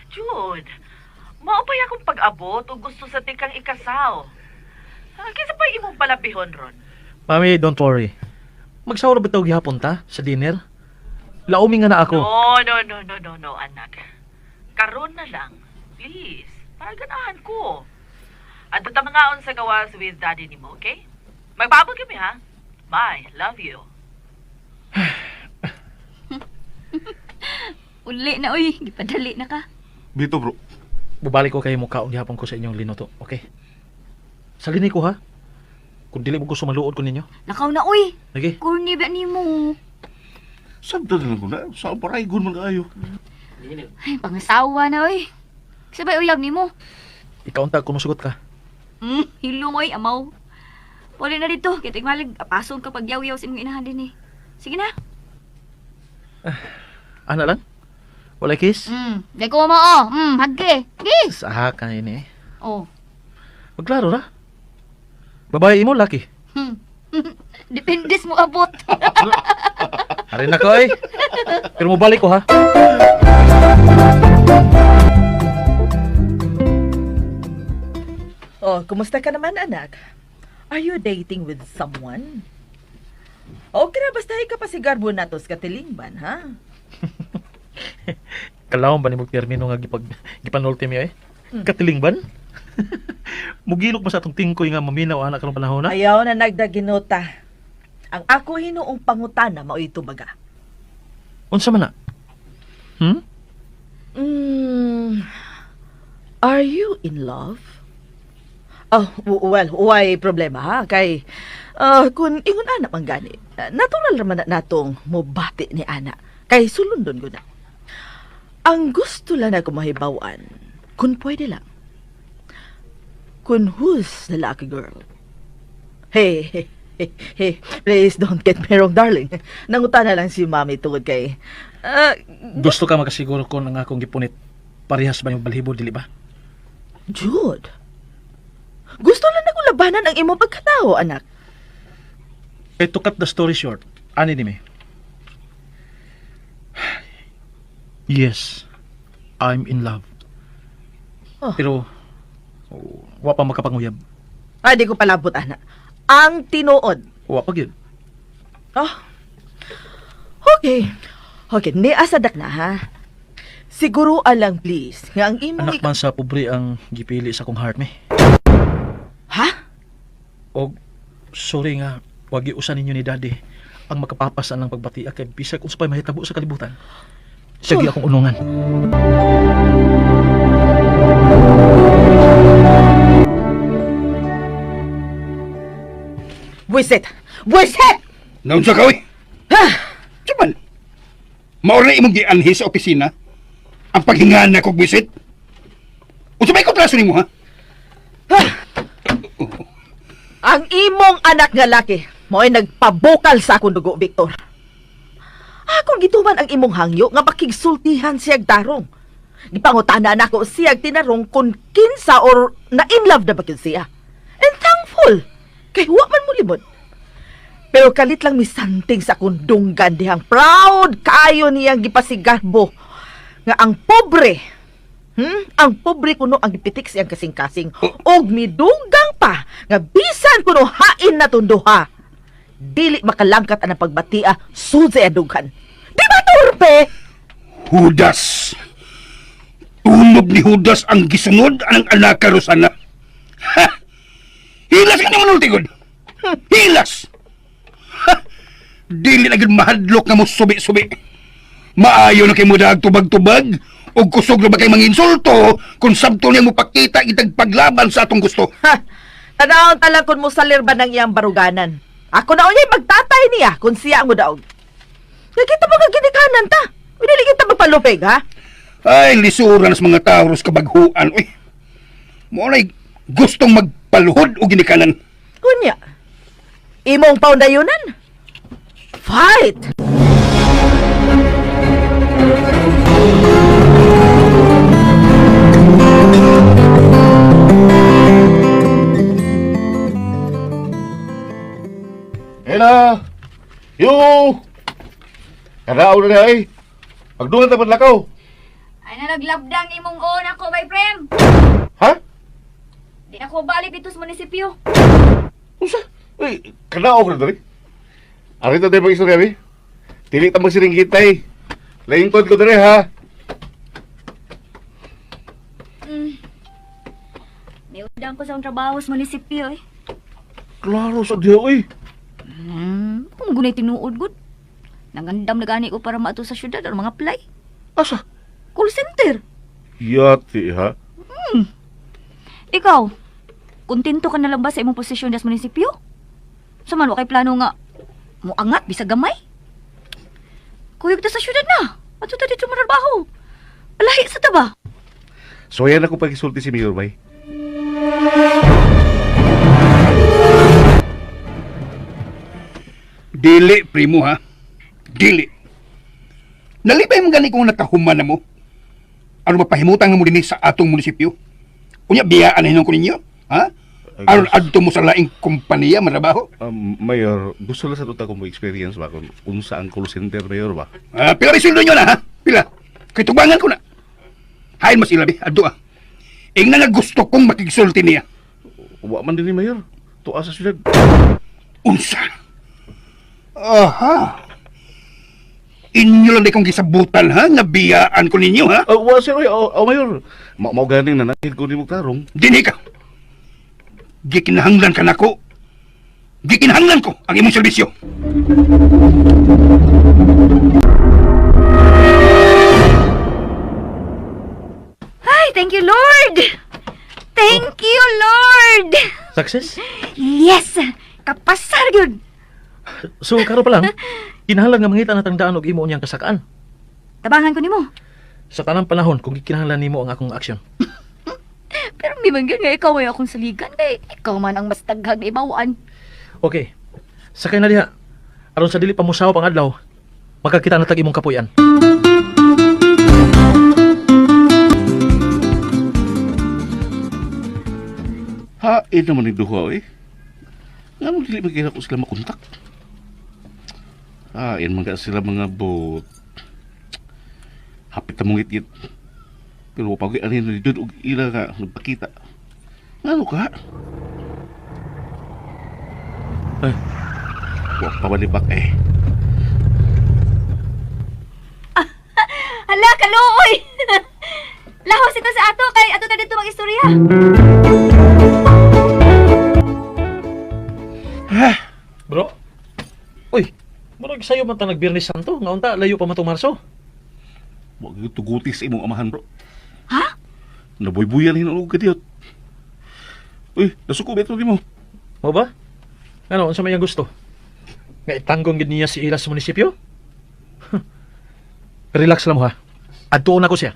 Jude, mao pa'y akong pag-abot o gusto sa tikang ikasaw. Ah, kinsa pa'y imong palabihon ron? Mami, don't worry. Magsaw ra ba tawag gihapon ta sa dinner? Laumi nga na ako. No, no, no, no, no, no, anak. Karon na lang. Please, para ganahan ko. Adto ta mangaon sa gawas with daddy nimo, okay? Magpaabot kami ha. Bye, love you. Uli na oy, gipadali na ka. Dito bro. Bubalik ko kay mukhaon gihapon ko sa inyong linuto, okay? Salini ko ha. Kung dili mo gusto maluod ko ninyo. Lakaw na oy. Lagi. Corny ba nimo? Sabta na lang ko na. Sa paraygon man kaayo. Ay, pangasawa na oy. Sabay uyab nimo. Ikaw unta kung musugot ka. Hilong oy, amaw. Puli na dito, kay tigmalig apason ka pagyaw-yaw sa imong inahan din eh. Sige na. Ana lang? Walay kiss? Di ko mo oh. Hagge. Gi. Sa ka ini eh. Oh. Magklaro ra. Babae imo laki. Depende sa mo abot. Ari na ko eh. Pero mobalik ko ha. Oh, kumusta ka naman, anak? Are you dating with someone? Okay na, basta ka pa si Garbo natos katilingban, ha? Kalawon ba ni mo termino nga gipag gipanulti mi eh? Katilingban? Mugilok ba sa atong tingkoy nga maminaw anak karong panahon na? Ayaw na nagdaginota. Ang ako hinuong pangutana mao'y tubaga. Unsa man na? Are you in love? Oh, well, why problema ha? Kay, kung ingon ana man gani, natural naman na natong mobati ni ana. Kay sulundon ko na. Ang gusto lang na kumahibawan, kung pwede lang. Kung who's the lucky girl? Hey, hey, hey, hey, please don't get me wrong, darling. Nangutana lang si mami tungod kay, Gusto ka makasiguro ko ang akong gipunit. Parehas ba yung balhibo dili ba? Jude, gusto lang akong labanan ang imong pagkatao, anak. Kay to cut the story short, ani ni mi. Yes, I'm in love. Oh. Pero, wa pa makapanguyab. Ay, di ko palabot, ana. Ang tinuod. Wa pa gyud. Oh. Okay. Okay, ni asadak na ha. Siguro alang please nga ang imong Anak man sa pobre ang gipili sa akong heart mi. Ha? Og sorry nga, wag giusa ninyo ni Daddy ang makapapasan ng pagbati kay bisag unsa pa'y mahitabo sa kalibutan. Sige akong unungan. Buisit! Buisit! Naunsa ka, oy? Saman, maura na imong gianhi sa opisina ang paghinga na kog bisit. Unsa may kontraso nimo ha? Ang imong anak nga laki mo'y nagpabukal sa akong dugo, Victor. Akong gituman ang imong hangyo nga makigsultihan siyag tarong. Gipangutana nako siyag tinarong kung kinsa or na in love na ba gyud siya. And thankful kay wa man mo limod. Pero kalit lang misanting sa akong dunggan dihang proud kaayo niyang gipasigarbo nga ang pobre. Ang pobre kuno ang gipitik siyang kasing-kasing og midunggang pa nga bisan kuno hain na tunduha. Dili makalangkat ang pagbatia sud sa dughan. Di ba torpe? Judas. Tunob ni Judas ang gisunod ang anak ka, Rosana. Ha! Hilas ka naman ultigod. Hilas! Ha! Dili na gid mahadlok nga mo subi-subi. Maayo na kay mo daag tubag-tubag ug kusog na ba kay manginsulto kung sabto niya mo pakita itag paglaban sa atong gusto. Ha! Tanawon talang kun mo salir ba ng iyang baruganan. Ako na unyay magtatay niya kung siya ang mudaog. Nakita mo nga ginikanan ta. Dili kita magpalupig ha. Ay, lisuran sa mga tao sa kabaghuan. Uy, mo na'y gustong magpaluhod o ginikanan. Kunya. Imong paundayunan. Fight! Ena! Yo! Kadao na ay. Pagdungan ta lakaw. Ay na naglabdang imong own ako, my friend. Ha? Di ako balik dito sa munisipyo. Unsa? Uy, kadao ka na diri. Arito tayo mag-istorya, bi. Dili ta magsiringgitay. Lingkod ko diri ha. May udang ko sa akong trabaho sa munisipyo eh. Klaro sa diha oy. Kung gunay tinuod gud. Nangandam na gani ko para maato sa syudad aron mga apply. Asa? Call center. Yati ha. Ikaw, kontento ka na lang ba sa imong posisyon sa munisipyo? Sa man, wa kay plano nga muangat bisag gamay? Kuyog ta sa syudad na. Ato ta dito manarbaho. Alahi sa ta ba? So yan ako pagisulti si Mayor Bay. Dili, primo ha. Dili. Nalipay mo gani kung nakahuman na mo. Ano ba pahimutan nga mo dinhi sa atong munisipyo? Unya, biyaan na hinong ko ninyo? Ha? Aron adto mo sa laing kompanya manrabaho? Mayor, gusto lang sa tuta kong experience ba kung unsa ang call center Mayor ba? Ah, pila rin sweldo nyo na ha? Pila? Kay tubangan ko na. Hain mas ilabi, adto ah. Ingna nga gusto kong makigsulti niya. Wa man din ni Mayor. Tuwa sa syudad. Unsa? Aha. Inyo lang di kong gisabutan ha, nga biyaan ko ninyo ha. Wa sir, oy, oh, oh, Mayor. Mao ganing nanahid ko nimo tarong. Dinhi ka. Gikinahanglan ka nako. Gikinahanglan ko ang imong serbisyo. Ay, thank you, Lord! Thank you, Lord! Success? Yes! Kapasar yun! So karon pa lang, kinahanglan nga mangita na tang daan og imo unyang kasakaan. Tabangan ko nimo. Sa tanang panahon kung gikinahanglan nimo ang akong aksyon. Pero may man gyud nga ikaw ay akong saligan kay ikaw man ang mas taghag na ibawaan. Okay. Sakay na diha. Aron sa dili pa mosaw pang adlaw, makakita na tag imong kapuyan. Hain naman ni duha eh. Ngano dili magkita ko sila makontak? Ah, yan mga sila mga bot. Hapit na mong ngit. Pero pag anin ni og ila nga nagpakita. Ngano ka? Ay. Wa pa ba ni bak eh. Hala, kaluoy! Lahos ito sa ato kay ato ta dito mag-istorya. Bro? Uy, murag sayo man ta nag-Biyernes Santo, nga unta layo pa man tong Marso. Wa gyud tuguti sa imong amahan, bro. Ha? Nabuybuyan hinuog ka diyot. Uy, nasuko beto nimo. Mo ba? Ano, unsa may iyang gusto? Nga itanggong gid niya si Ila sa munisipyo? Relax lang mo ha. Adtuon ako siya.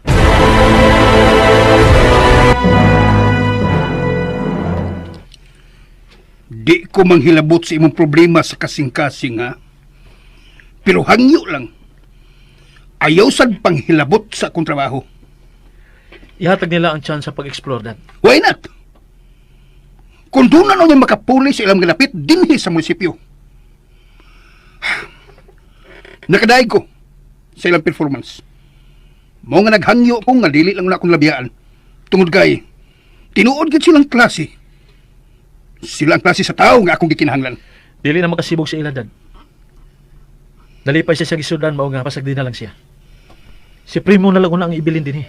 Di ko manghilabot sa imong problema sa kasing-kasing, ha? Pero hangyo lang. Ayaw sad panghilabot sa akong trabaho. Ihatag nila ang chance sa pag-explore, Dad. Why not? Kung doon na niya makapuli sa ilang galapit, dinhi sa munisipyo. Nakadaig ko sa ilang performance. Mao nga naghangyo ko nga dili lang na akong labiyaan. Tungod kay, tinuod gid silang klase. Sila ang klase sa tao nga akong gikinahanglan. Dili na makasibog sa ila, Dad. Nalipay siya sa gisudan, mao nga pasagdi na lang siya. Si Primo na lang una ang ibilin din eh.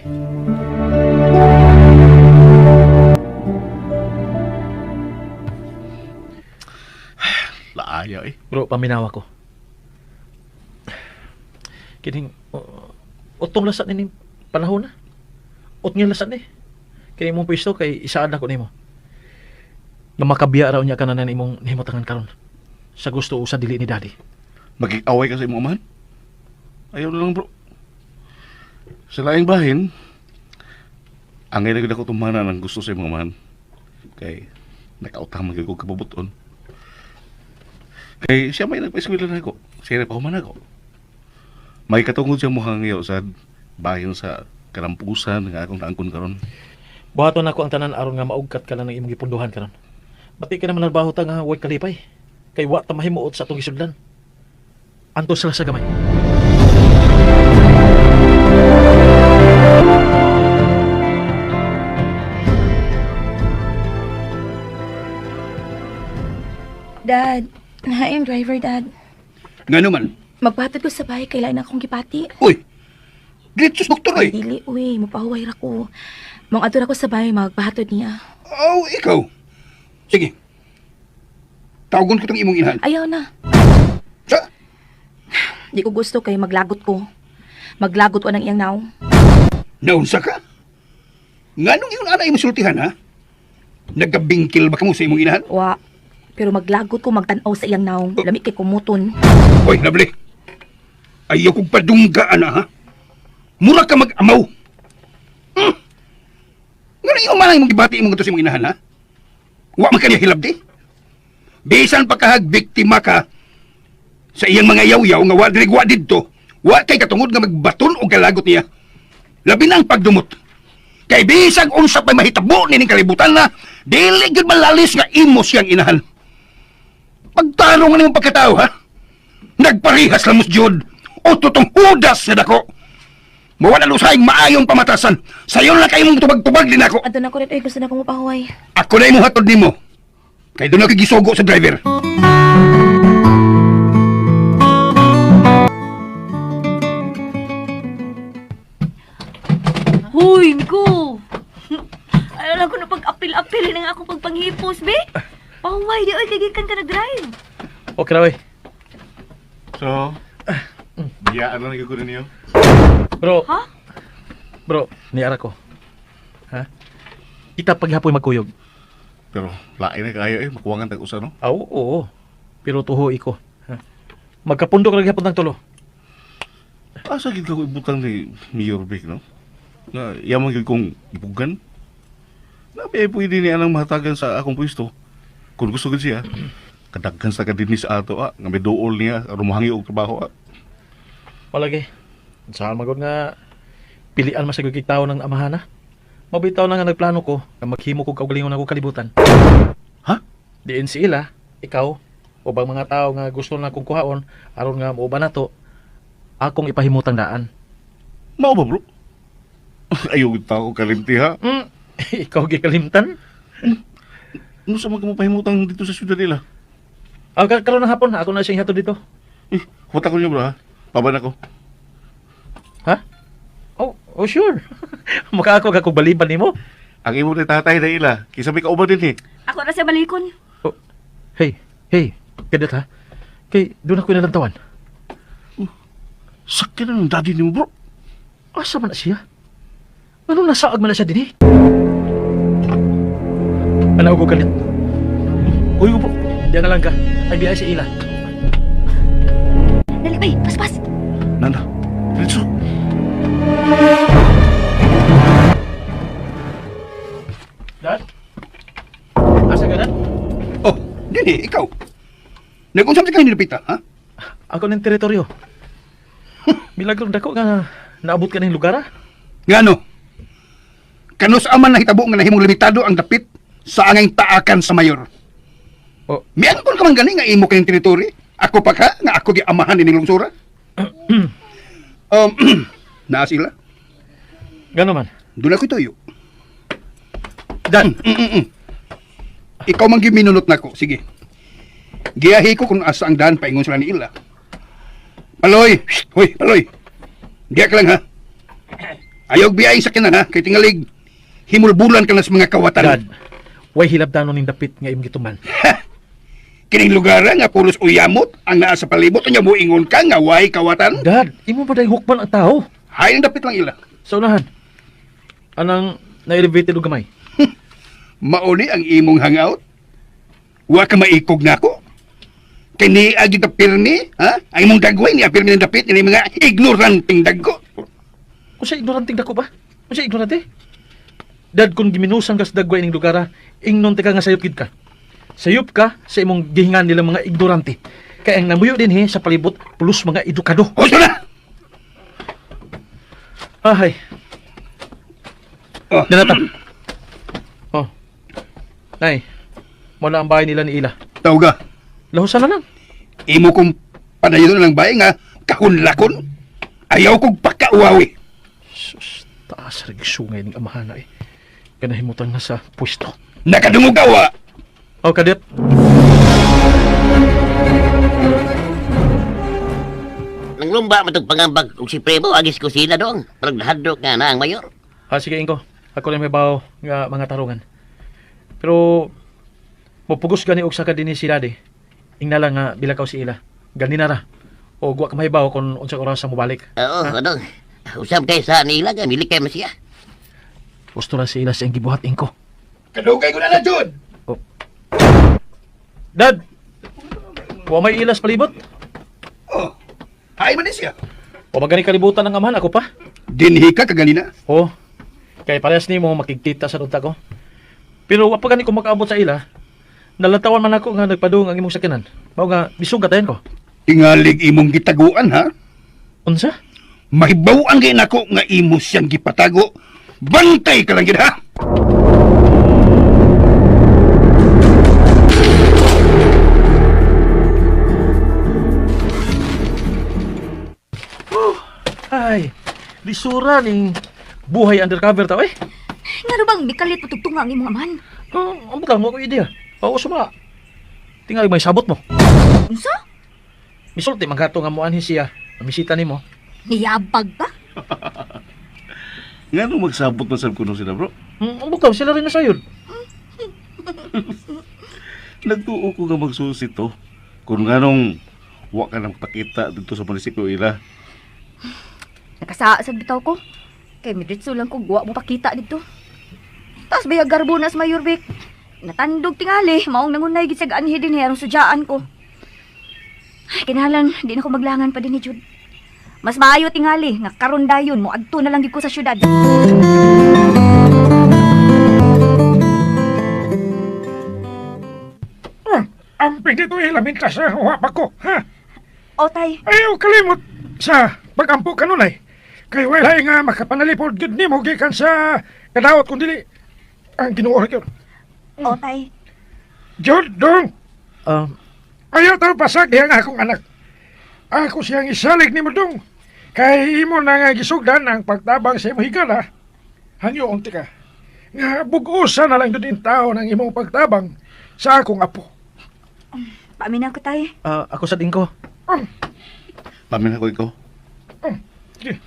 Laaya eh. Bro, paminawa ko. Kining utong lasat ni panahon na. Utong lasat ni. Kini imong pwesto kay isaan ako nimo. Nga makabiya raw niya kanan imong nihimutangan karon. Sa gusto o sa dili ni Daddy. Magigaway ka sa imong amahan? Ayaw na lang, bro. Sa laing bahin, ang ngayon ako tumana ng gusto sa imong amahan. Kay, nakautang magyud ko kabubuton. Kay, siya may nagpa-eskwela na ako. Siya nagpahuman ako. May katungod siya mukhang ngayon sa bahin sa kalampusan nga akong taangkon karon. Buhaton nako ang tanan aron nga maugkat ka lang ng imong gipunduhan karon. Bati ka naman narbaho ta nga way kalipay. Kay wa ta mahimuot sa atong gisudlan. Antos sila sa gamay. Dad, I am driver, Dad. Nga naman, Magpatod ko sa bahay kay lain akong gipati. uy, diretso sa doktor, oy. Dili, uy, mapahuway ra ko. Mong adto ra ko sa bahay magpahatod niya. Oh, ikaw. Sige. Tawagon ko tong imong inahan. Ayaw na. Sa? Di ko gusto kay maglagot ko. Maglagot ko ng iyang naong. Naunsa ka? Nganong iyong ana imong sultihan, ha? Nagkabingkil ba kamo sa imong inahan? Wa. Pero maglagot ko magtan-aw sa iyang naong. Lami kay kumuton. Hoy, lovely. Ayaw kong padungga, ana, ha? Mura ka mag-amaw. Nganong iyong mana imong gibati imong sa imong inahan, ha? Wa man kaniya hilabdi. Bisan pa kahag biktima ka sa iyang mga yaw-yaw nga wa diri wa didto, wa kay katungod nga magbaton og kalagot niya. Labi na ang pagdumot. Kay bisag unsa pa'y mahitabo nining kalibutan na dili gyud malalis nga imo siyang inahan. Pagtarong nga nimong pagkatao, ha? Nagparihas lang mo jud. O tutong hudas nga dako. Mawala lusay maayong pamatasan. Sayon lang kayo mong tubag-tubag din ako. Adto na ko rin, uy, gusto na ko mapahuway. Ako na imong hatod nimo. Kay doon ako gisugo sa driver. Huy, Miko! Ayaw lang ko na pag-apil-apil ng akong pagpanghipos, be. Pahuway, di oy, kay gikan ka nag-drive. Okay ra, oy. So, biyaan lang ko ninyo. Bro. Ha? Bro, niara ko. Ha? Kita paghapoy magkuyog. Pero lain na kayo eh, makuwangan tag usa no. Aw, oo. Pero tuho iko. Ha? Magkapundok ra gyapon tang tulo. Asa gid ko ibutang ni Mayor Vic, no? Nga yaman gid kong ipugan. Nabi ay pwede niya nang mahatagan sa akong pwesto. Kung gusto gid siya, kadaghan sa kadini sa ato ah, nga may duol niya aron mohangi og trabaho ah. Palagi. Saan magod nga pilian man sa gud tao ng amahan ha? Mabitaw na nga nagplano ko nga maghimo kog kaugalingon ako kalibutan. Ha? Diin si ila, ikaw, Ubang mga tao nga gusto na kong kuhaon aron nga muuban nato akong ipahimutang daan. Mao ba, bro? Ayaw tao kalimti ha. Ikaw gikalimtan? Ano sa mga mapahimutang dito sa syudad nila? Ah, karon ng hapon ako na siyang hatod dito. Eh, huwag ko niyo bro ha. Paban ako. Ha? Oh, oh sure. Mukha ako ka kog baliban nimo. Ang imo ni tatay na ila. Kisa may kauban din eh. Ako na sa balikon. Oh, hey, hey, kadet ha. Kay doon ako nalantawan. Sakit na ng daddy nimo bro. Asa man na siya? Anong nasaag man na siya dinhi? Ano ko kalit? Uy, bro. Diyan na lang ka. Ay biya si Ila. Dali bay, paspas. Nana, diretso. Dad? Asa ka, Dad? Oh, dini, ikaw. Nag-unsam sa kayo nilapita, ha? Ako ng teritoryo. Milagro dako nga naabot ka ng lugar ah. Ngano? Kanus aman nahitabo nga nahimong limitado ang dapit sa angay taakan sa mayor. Oh. Miangkon ka man gani nga imo kayong teritori? Ako pa ka nga ako giamahan ining lungsura? um, naa sila. Gano man. Doon ako tuyo. Dad, Ikaw man giminunot nako. Sige. Giyahi ko kung asa ang daan paingon sila ni Ila. Paloy! Shh! Hoy, Paloy! Diya ka lang ha. Ayaw biyay sa kinan ha, kay tingalig. Himulbulan ka na sa mga kawatan. Dad. Way hilabdanon ning dapit nga imong gituman. Kining lugar nga pulos uyamot ang naa sa palibot unya moingon ka nga way kawatan. Dad, imo ba dahil hukman ang tao? Hay ang dapit lang ila. Sa unahan. Anang na-elevated og gamay. Mauni ang imong hangout. Wa ka maikog nako. Kay ni agi ka pirmi, ha? Ang imong dagway ni pirmi ng dapit ni mga ignoranteng dagko. Kung sa ignoranteng dako ba? Kung sa ignorante? Dad, kung giminusan ka sa dagway ning lugar, ah, ingnon ka nga sayop gid ka. Sayop ka sa imong gihingan nilang mga ignorante. Kaya ang namuyo din he sa palibot pulos mga edukado. Husto na! Ahay, Oh, Danata. Oh. Nay, wala ang bahay nila ni Ila. tawga. Lahusan na lang. Imo kong padayon lang bae nga kahunlakon. Ayaw kong pakauwawi. Sus, taas rin sungay ning amahan na eh. Kanahimutan na sa pwesto. Nakadungog ka wa. Oh, kadet. Nanglumba matug pangambag og si Prebo agis kusina dong. Parang nahadlok nga na ang mayor. Ah, sige, Ingo. Ako lang may bawo nga mga tarungan. Pero, mupugos gani og saka dinhi si Daddy. Ingna lang nga bilakaw si Ila. Gani na ra. O wa ka mahibaw kung unsa oras sa mobalik. Oo, ano. Usab kay sa nila ga milikay man siya. Gusto ra si Ila sa iyang gibuhat, Ingo. Kadugay ko na na, Jud. Dad! Wa may ilas palibot. Oh. Hay man ni siya. Wa magani kalibutan ang amahan ako pa. Dinhi ka kaganina. Oh. Kay parehas nimo makigkita sa ruta ko. Pero wa pa gani ko makaabot sa ila. Nalantawan man ako nga nagpadung ang imong sakyanan. Mao nga bisog katayan ko. Tingalig imong gitaguan ha. Unsa? Mahibaw-an kay nako nga imo siyang gipatago. Bantay ka lang gid ha. Ay, lisura ning buhay undercover ta eh. Ngano bang mikalit patugtunga ang imong amahan? Oh, ambot lang mo ko idea. Oo, suma. Tingali may sabot mo. Unsa? Misulti man kato nga moanhi siya. Mamisita nimo. Niyabag ka? Nga nung magsabot na sab kuno sila bro. Ambot lang sila rin na sayon. Nagtuo ko nga magsusi to. Kung nga nung wa ka nang pakita dito sa munisipyo ila. Nakasaa sa bitaw ko. Kay midritso lang ko guwa mo pakita dito. Taas ba garbo na sa Mayor Vic? Natandog tingali, maong nangunay gid sa gaanhi din aron sudyaan ko. Ay, kinahanglan, di na ko maglangan pa din ni Jude. Mas maayo tingali, nga karon dayon mo adto na lang gid ko sa syudad. Ang pinito ilamin ka sa pa ko, ha? O tay, Ayaw kalimot sa pagampo kanunay. Kay walay nga makapanalipod gid nimo gikan sa kadawat kun dili ang Ginoo ra gyud. o tay. Jud dong. Ayaw tao pasag ang akong anak. Ako siyang isalig ni Mudong. Kay imo na nga gisugdan ang pagtabang sa imong higala. Hangyo unti ka. Nga bug-usa na lang dun tao ng imong pagtabang sa akong apo. Paamin ako tay. Ah, ako sa dingko. Pamin ako ikaw. Sige.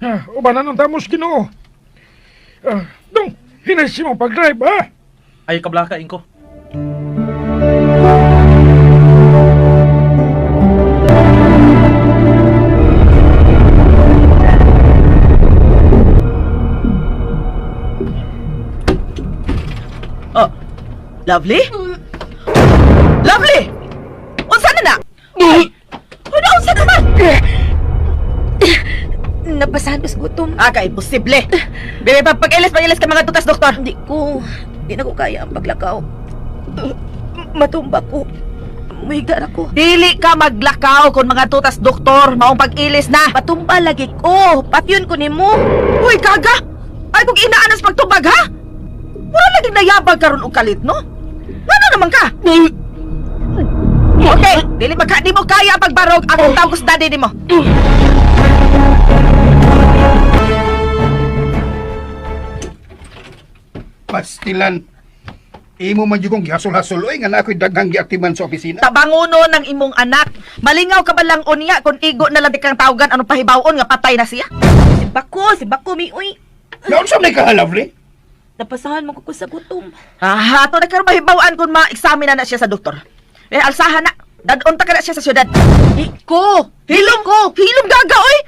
Ah, ubanan ang damos Ginoo. Ah, dong, hinay si mong pag-drive ha. Ay kablaka ingko. Oh, lovely? Lovely! Unsa na na? Ay, Ano unsa na man? Napasahan ko sa gutom. Ah, kay imposible. Bebe, pag pag-ilis, pag-ilis ka mga tutas, doktor. Hindi ko, hindi na ko kaya ang paglakaw. Matumba ko. Muhigda na ko. Dili ka maglakaw kung mga tutas, doktor. Maong pag-ilis na. Matumba lagi ko. Patyon ko nimo. Uy, kaga! Ay, kung inaanas pagtubag, ha? Wala lagi nayabag karon og kalit, no? Ngano naman ka? Okay, dili magka di mo kaya ang pagbarog akong tawag sa daddy nimo. Pastilan. Imo man jud kong gihasol-hasol oy nga na ako'y daghang giaktiban sa opisina. Tabanguno ng imong anak. Malingaw ka ba lang unya kung igo na lang di kang tawagan anong pahibaw-on nga patay na siya? Si Bako, si Bako mi uy. Naunsa man ka lovely? Napasahan man ko ko sa gutom. Ah, ato na karon mahibaw-an kung ma-examine na siya sa doktor. Eh, alsahan na. Dadon ta ka na siya sa syudad. Di ko. Hilom ko! Hilom gaga, oy!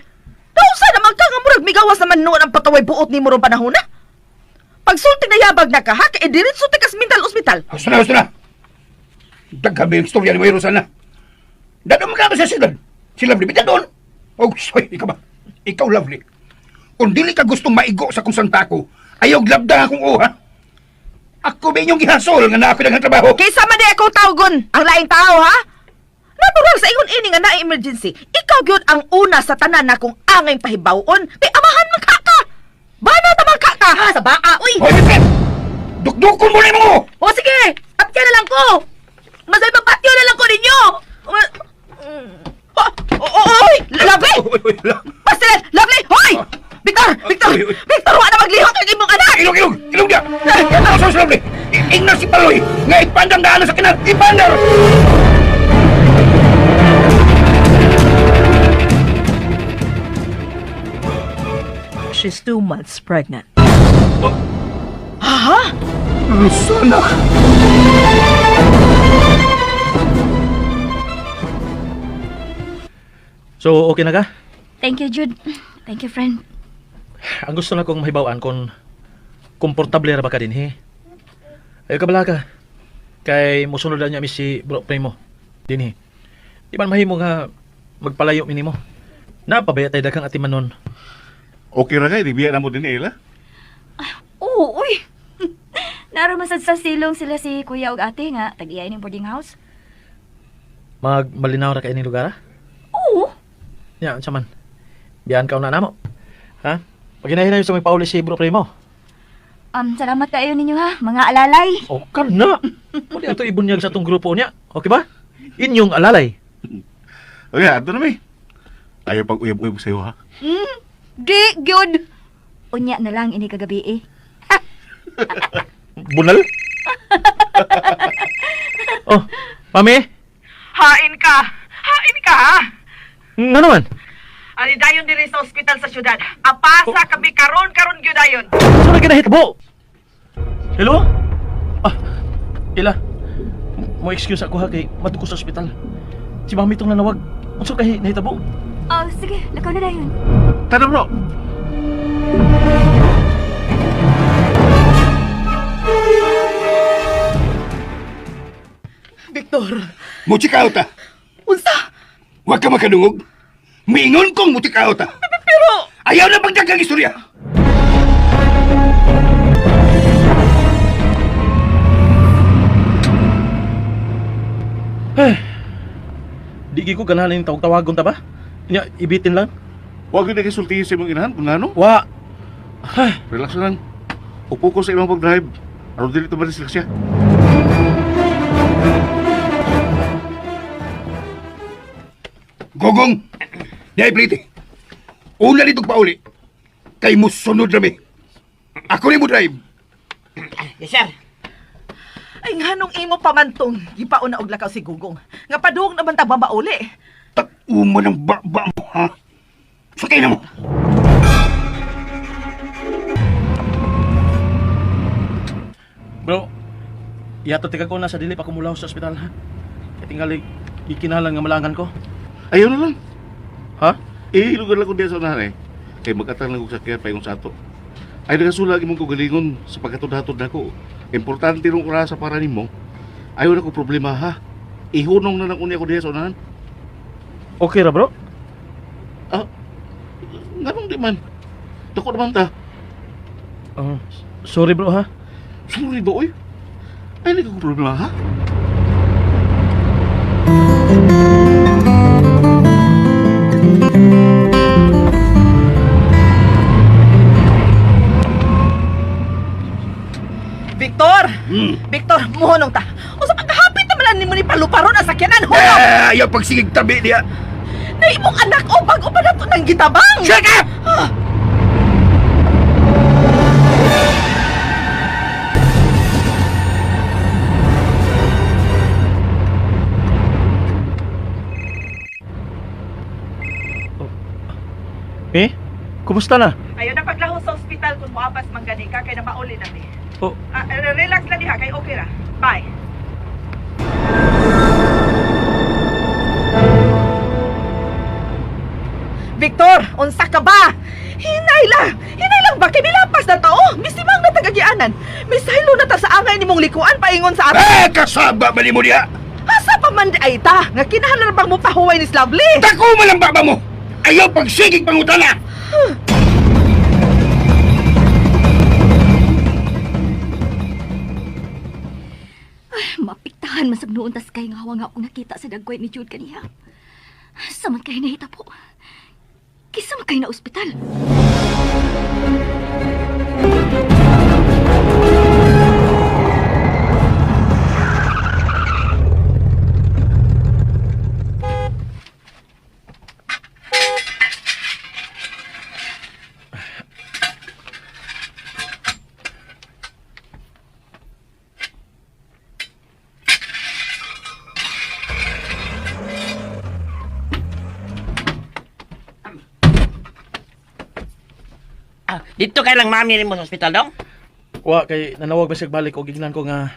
Nausa naman ka nga murag migawas naman noon ang pagkaway buot ni mo rong panahon na. Pagsulti na yabag na ka, ha? Kay diretso ta kas mental ospital. Husto na, husto na. Daghan ba yung istorya ni Mayro sana? Dadon man ka sa sila. Si Lovely, bitaw doon. Oh, sorry, ikaw ba? Ikaw, Lovely. Kung dili ka gustong maigo sa kung saan tako, ayaw glabda akong uha. Ako ba inyong gihasol nga na ako daghang trabaho? Kaysa man di ako tawgon ang laing tao, ha? Natural sa ingon ini nga na emergency. Ikaw gyud ang una sa tanan na kung angay pahibawon, kay amahan man ka ka. Bana ta man ka ka, ha? Sa baa uy. Hoy, Mitren! Dukdukon mo na mo! O sige, apya na lang ko. Masay mapatyo na lang ko ninyo. Oh, oh, oh, oy, lovely! Oy, oy, la- Basta, lovely! Hoy! Victor! Victor! Oy, oy. Victor, wa na maglihok ang imong anak! Ilong, ilong! Ilong niya! Ano sa Lovely? Ingnar si Paloy! Nga ipandang daan sa kinal! Ipandar! She's 2 months pregnant. Ha? Rosana! So okay na ka? Thank you, Jude. Thank you, friend. Ang gusto na kong mahibaw-an kung komportable ra ba ka dinhi. Ayo ka bala ka. Kay mosunod na niya mi si Bro Primo dinhi. Di man mahimo nga magpalayo mi nimo. Napabaya tay daghang atiman nun. Okay ra kay, di biya na mo din ila. Oo, uy. Narumasad sa silong sila si kuya ug ate nga tag-iya ning boarding house. Magmalinaw ra kay ining lugar ha? Oo. Nya unsa man. Biyan ka una namo. Ha? Pag hinay sa may pauli si Bro Primo. Salamat kayo ninyo ha, mga alalay. O ka na. Muli ato ibunyag sa atong grupo niya. Okay ba? Inyong alalay. Okay, ato na mi. Ayaw pag uyab-uyab sa'yo ha. Di, gyud. Unya na lang ini kagabi eh. Bunal? Oh, mami? Hain ka! Hain ka, ha? Nga naman? Ani dayon diri sa ospital sa syudad. Apasa kami karon karon gyud dayon. Saan na kinahitabo? Hello? Ah, Ila. Mo excuse ako ha kay madto ko sa ospital. Si mami itong nanawag. Unsa kay nahitabo? Oh, sige, lakaw na dayon. Tara bro! Victor, Muchikaw ta! unsa? Huwag ka makadungog! Mingon kong muchikaw ta! Pero Ayaw na pagdagang istorya! Di gyud ko ganahan ning tawag-tawagon ta ba? Nya ibitin lang. Huwag yun nakisultihin sa imong inahan kung ano. Wa. Relax lang. Upo ko sa imong pag-drive. Aron dili to ba siya. Gogong! Di plite. Una dito pauli. Kay musunod rami. Ako ni mo drive. Yes, sir. Ay, nganong imo pamantong, gipauna og lakaw si Gugong. Nga padung naman ta mauli. Tag-uma ng baba mo, ha? Sakay na mo. Bro, ihatod tika ko na sa dili pa kumulaw sa ospital ha. Kay tingali gikinahanglan nga malangan ko. Ayaw na lang. Ha? Eh, lugar lang ko diya sa unahan eh. Kay magatang lang kong sakyan pa yung sa ato. Ay, nakasula imong kagalingon sa pagkatod-hatod nako. Importante nung orasa para nimo. Ayaw na ko problema ha. Ihunong na lang unya ko diya sa unahan. Okay ra bro? Ah, nganong di man? Dako naman ta. Ah, sorry bro ha. Sorry ba, oy? Ay, nagkong problema ha? Victor! Victor, muhunong ta. Usa pagkahapit naman lang nimo ni paluparon ang sakyanan, hunong! Eh, ayaw pagsigig tabi niya. Na imong anak o bago pa nato nang gitabang! Shut up! Eh? Kumusta na? Ayaw na paglaho sa ospital kung moapas man gani ka kay na mauli na mi. Oh, Ah, relax lang diha kay okay ra. Bye. Victor, unsa ka ba? Hinay lang! Hinay lang ba? Kay milapas na tao! Misimang na tagagianan! Misaylo na ta sa angay nimong likuan paingon sa ato! Eh, kasaba ba ni mo diha? Asa pa man di ay ta? Nga kinahanglan bang mo pahuway ni Slavely? Dako man ang baba mo. Ayaw pagsigig pangutana. Mapiktahan man sab noon tas kay nga hawa nga akong nakita sa dagway ni Jude kaniya. Sa man kay nahita po. Kisa man kay na ospital. Ah, dito kay lang mami nimo sa ospital dong. wa kay nanawag ba siya balik og gignan ko nga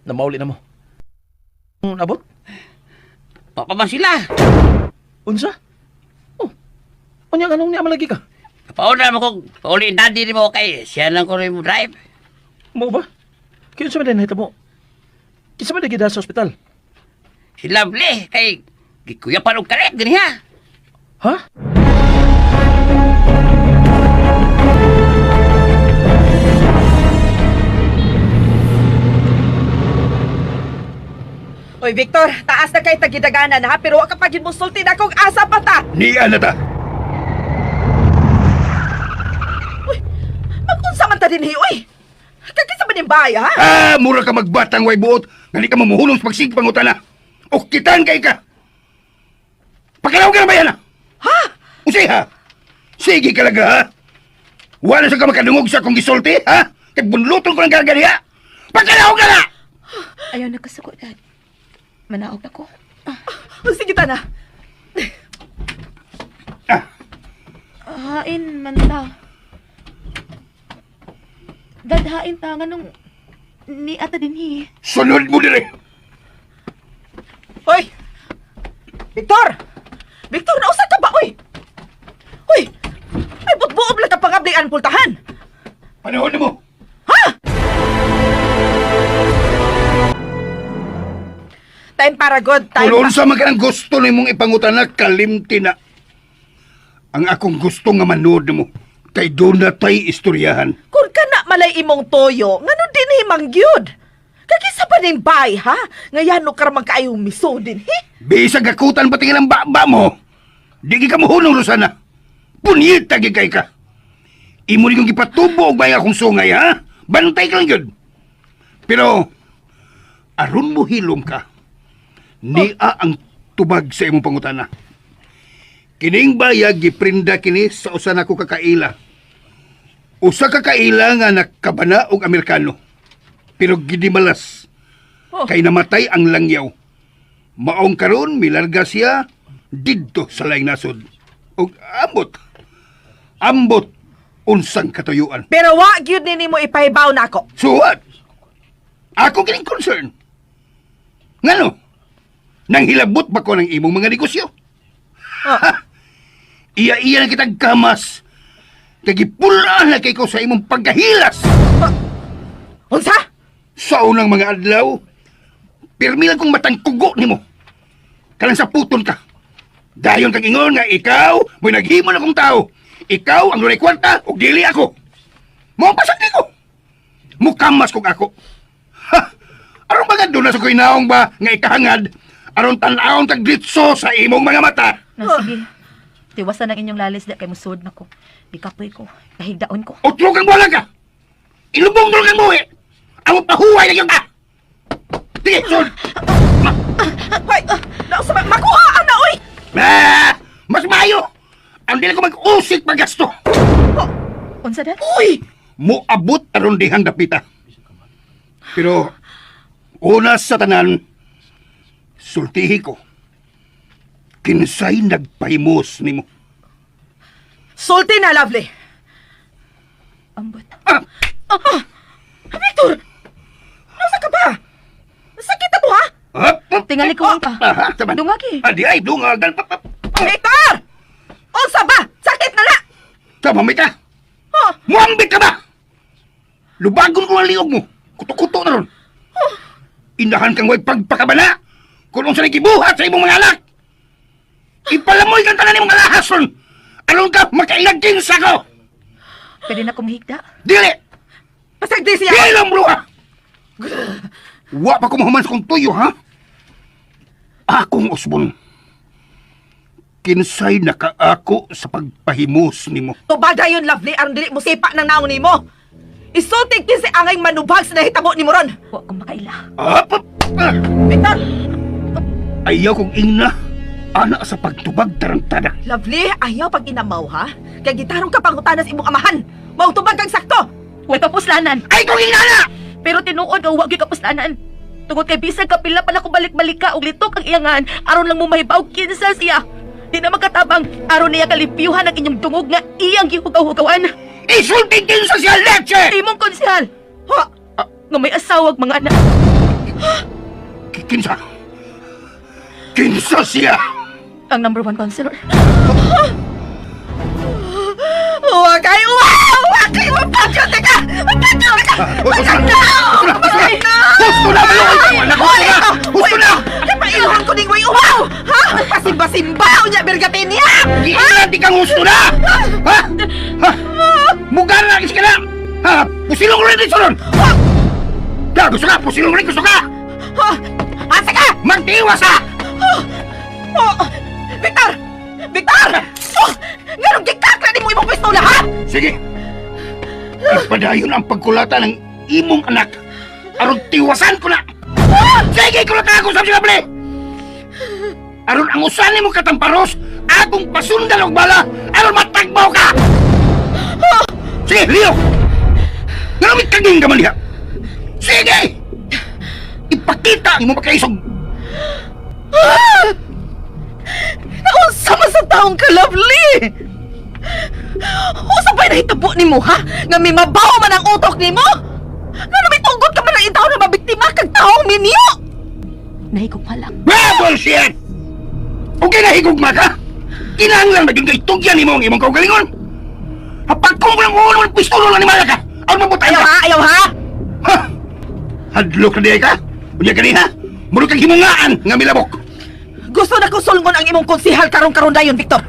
namauli na mo. Nabot? Pa pa man sila. Unsa? Oh. Unya nganong niya malagi ka? Pauna mo kog pauli daddy nimo kay siya lang ko rin mo drive. Mo ba? Kaya unsa man din nahitabo? Kinsa man gida sa ospital? Si Lovely kay gikuya pa og kalit gani ha. Ha? Oy Victor, taas na kay tagidaganan ha, pero wa ka pa gid mo sulti na kung asa pa ta. Niya na ta. Uy, magunsa man ta dinhi oy. Kagkisa man ning bay ha? Ah, mura ka magbatang way buot. Nga di ka mamuhulong sa pagsigig pangutana. O kitan kay ka. Pakalaw ka na ba yan, ha? Ha? Usay ha? Sige ka lang ha? Wala sa ka makadungog sa akong gisulti, ha? Kay bunluton ko ng gargani, ha? Pakalaw ka na! Ayaw na kasuko, Dad. Manaog na ko. Oh, sige ta na. Ah, Hain man ta. Dad, hain ta. Nganong ni ata din hi. Sunod mo dire. Hoy! Victor! Victor, nausa ka ba oy? Hoy! Ay butbuob lang ka pangablian pultahan. Panahon na mo. Ha? Time para good. Time Kulon sa man ka ng gusto na imong ipangutana, kalimti na. Ang akong gusto nga manood mo, kay doon na tay istoryahan. Kung ka na malay imong toyo, ngano din himangyud? Kagisa pa ning bay, ha? Ngayon no karamang kaayong miso din, hi? Bisag gakutan pa tingin ang baba mo. Di gi ka mohunong, Rosana. Punyita gi kay ka. Imo ni kong gipatubo og bay akong sungay, ha? Bantay ka lang yun. Pero, aron mo hilom ka, niya ang tubag sa imong pangutana. Kining bayag giprinda kini sa usa nako ka kaila. Usa ka kaila nga nakabana og Amerikano. Pero gidimalas. Oh. Kay namatay ang langyaw. Maong karon milarga siya didto sa laing nasod. Og ambot. Ambot unsang katuyuan. Pero wa gyud ni nimo ipahibaw na ako. So what? Ako kining concern. Ngano? Nang hilabot ba ko ng imong mga negosyo? Oh. Iya-iya na kitang kamas. Kagipula na kay ko sa imong pagkahilas. Unsa? Sa unang mga adlaw, pirmi lang kong matangkugo nimo. Kanang sa puton ka. Dayon kang ingon nga ikaw mo'y naghimo na kong tao. Ikaw ang dunay kwarta ug dili ako. Mao pasagdi ko. Mukamas kog ako. Ha! Aron ba doon na sa kuinaong ba nga ikahangad aron tan-awon kag ditso sa imong mga mata? Na sige. Tiwasan ang inyong lalis di kay musod na ko. Gikapoy ko. Kahigdaon ko. Utlo kang wala ka! Ilubong dulong kang buhi! Ang pahuway na yun ka! Sige, sud! Hoy, nausa ba makuha ana oy. Ah, mas maayo! Ang dili ko mag-usik paggasto! Unsa dad? Uy! Muabot aron dihang dapita. Pero, una sa tanan, sultihi ko. Kinsay nagpahimos nimo. Sulti na, lovely. Ambot. Ah! Ah, Victor! Nausa ka ba? Sakit na to ha? Ah, ah, Tingali ko pa. Ah, taman. Dungagi. Ah, di ay, dungagan. Pa, pa, pa. Victor! Unsa ba? Sakit na na! Tama, may ka. Oh, Muambit ka ba? Lubagon ko ang liog mo. Kuto-kuto na ron. Inahan kang way pagpakabana. Kung unsa gibuhat sa imong mga anak. Ipalamoy kang tanan imong alahas ron. Aron ka makailagin sa ko. Pwede na kumihigda. Dili! pasagdi siya. Dili lang bruha! Wa pa ko mahuman sa kong tuyo, ha? Akong usbon. Kinsay nakaako sa pagpahimos nimo. Tubag dayon, lovely, aron dili mo sipa ng naong nimo. Isulti kinsi angay manubag sa nahitabo nimo ron. Wa ko makaila. Ah, pa, ah. Victor, Ayaw kong ingna. Ana sa pagtubag tarantada. lovely, ayaw pag inamaw ha. Kay gitarong ka pangutana sa imong amahan. Mautubag kang sakto. Way kapuslanan. Ay kong ingna na! Pero tinuod nga wa gyud kapuslanan. Tungod kay bisag kapila pa na ko balik-balik ka og litok ang iyangan aron lang mo mahibaw kinsa siya. Di na magkatabang aron niya kalimpyuhan ang inyong dungog nga iyang gihugaw-hugawan. Isulti kinsa siya leche! Imong konsehal Ha? nga may asawag mga anak. Kinsa? Kinsa siya? Ang number one counselor. Wa kay wa! Wa kay wa pakyot ka! Pakyot ka! Gusto na! Gusto na! Gusto na! Maluoy ka! Wala, Gusto na! Gusto na! Kay pailhan ko ning way uhaw! Ha? Pasimba-simba unya birgatin niya! Giilan di kang gusto na! Ha? Ha? Mugara na ka na! Ha? Pusilong rin dito ron! Ha? Gusto ka! Pusilong rin! Gusto ka! Ha? Asa ka? Magtiwas ha! Oh, Victor! Victor! Oh, nganong gikakla nimo imong pistola ha? Sige! Ipadayon ang pagkulata ng imong anak. Aron tiwasan ko na! Sige, kulata ako sa sila, Aron ang usan nimo katamparos, akong pasundan og bala, aron matagbaw ka! Sige, Leo! Nganong kaging ka man diha? Sige! Ipakita ang imong pagkaisog! Naunsa man sa taong ka, lovely? Unsa pa'y nahitabo nimo ha? Nga may mabaho man ang utok nimo? Ngano may tunggot ka man ang itaw na mabiktima kag taong minyo? Nahigugma lang. Ah, bullshit! Kung kinahigugma ka, kinahanglan maging kay tugyan nimo ang imong kaugalingon. Hapag kong lang ulo ng pistulo lang ni Malaka, ang mabutay Ayaw ka! ha, ayaw ha! Ha! Hadlok na diay ka? Unya kaniha, murag kang himungaan nga milabok. Gusto na kong sulngon ang imong konsihal karong-karon dayon, Victor.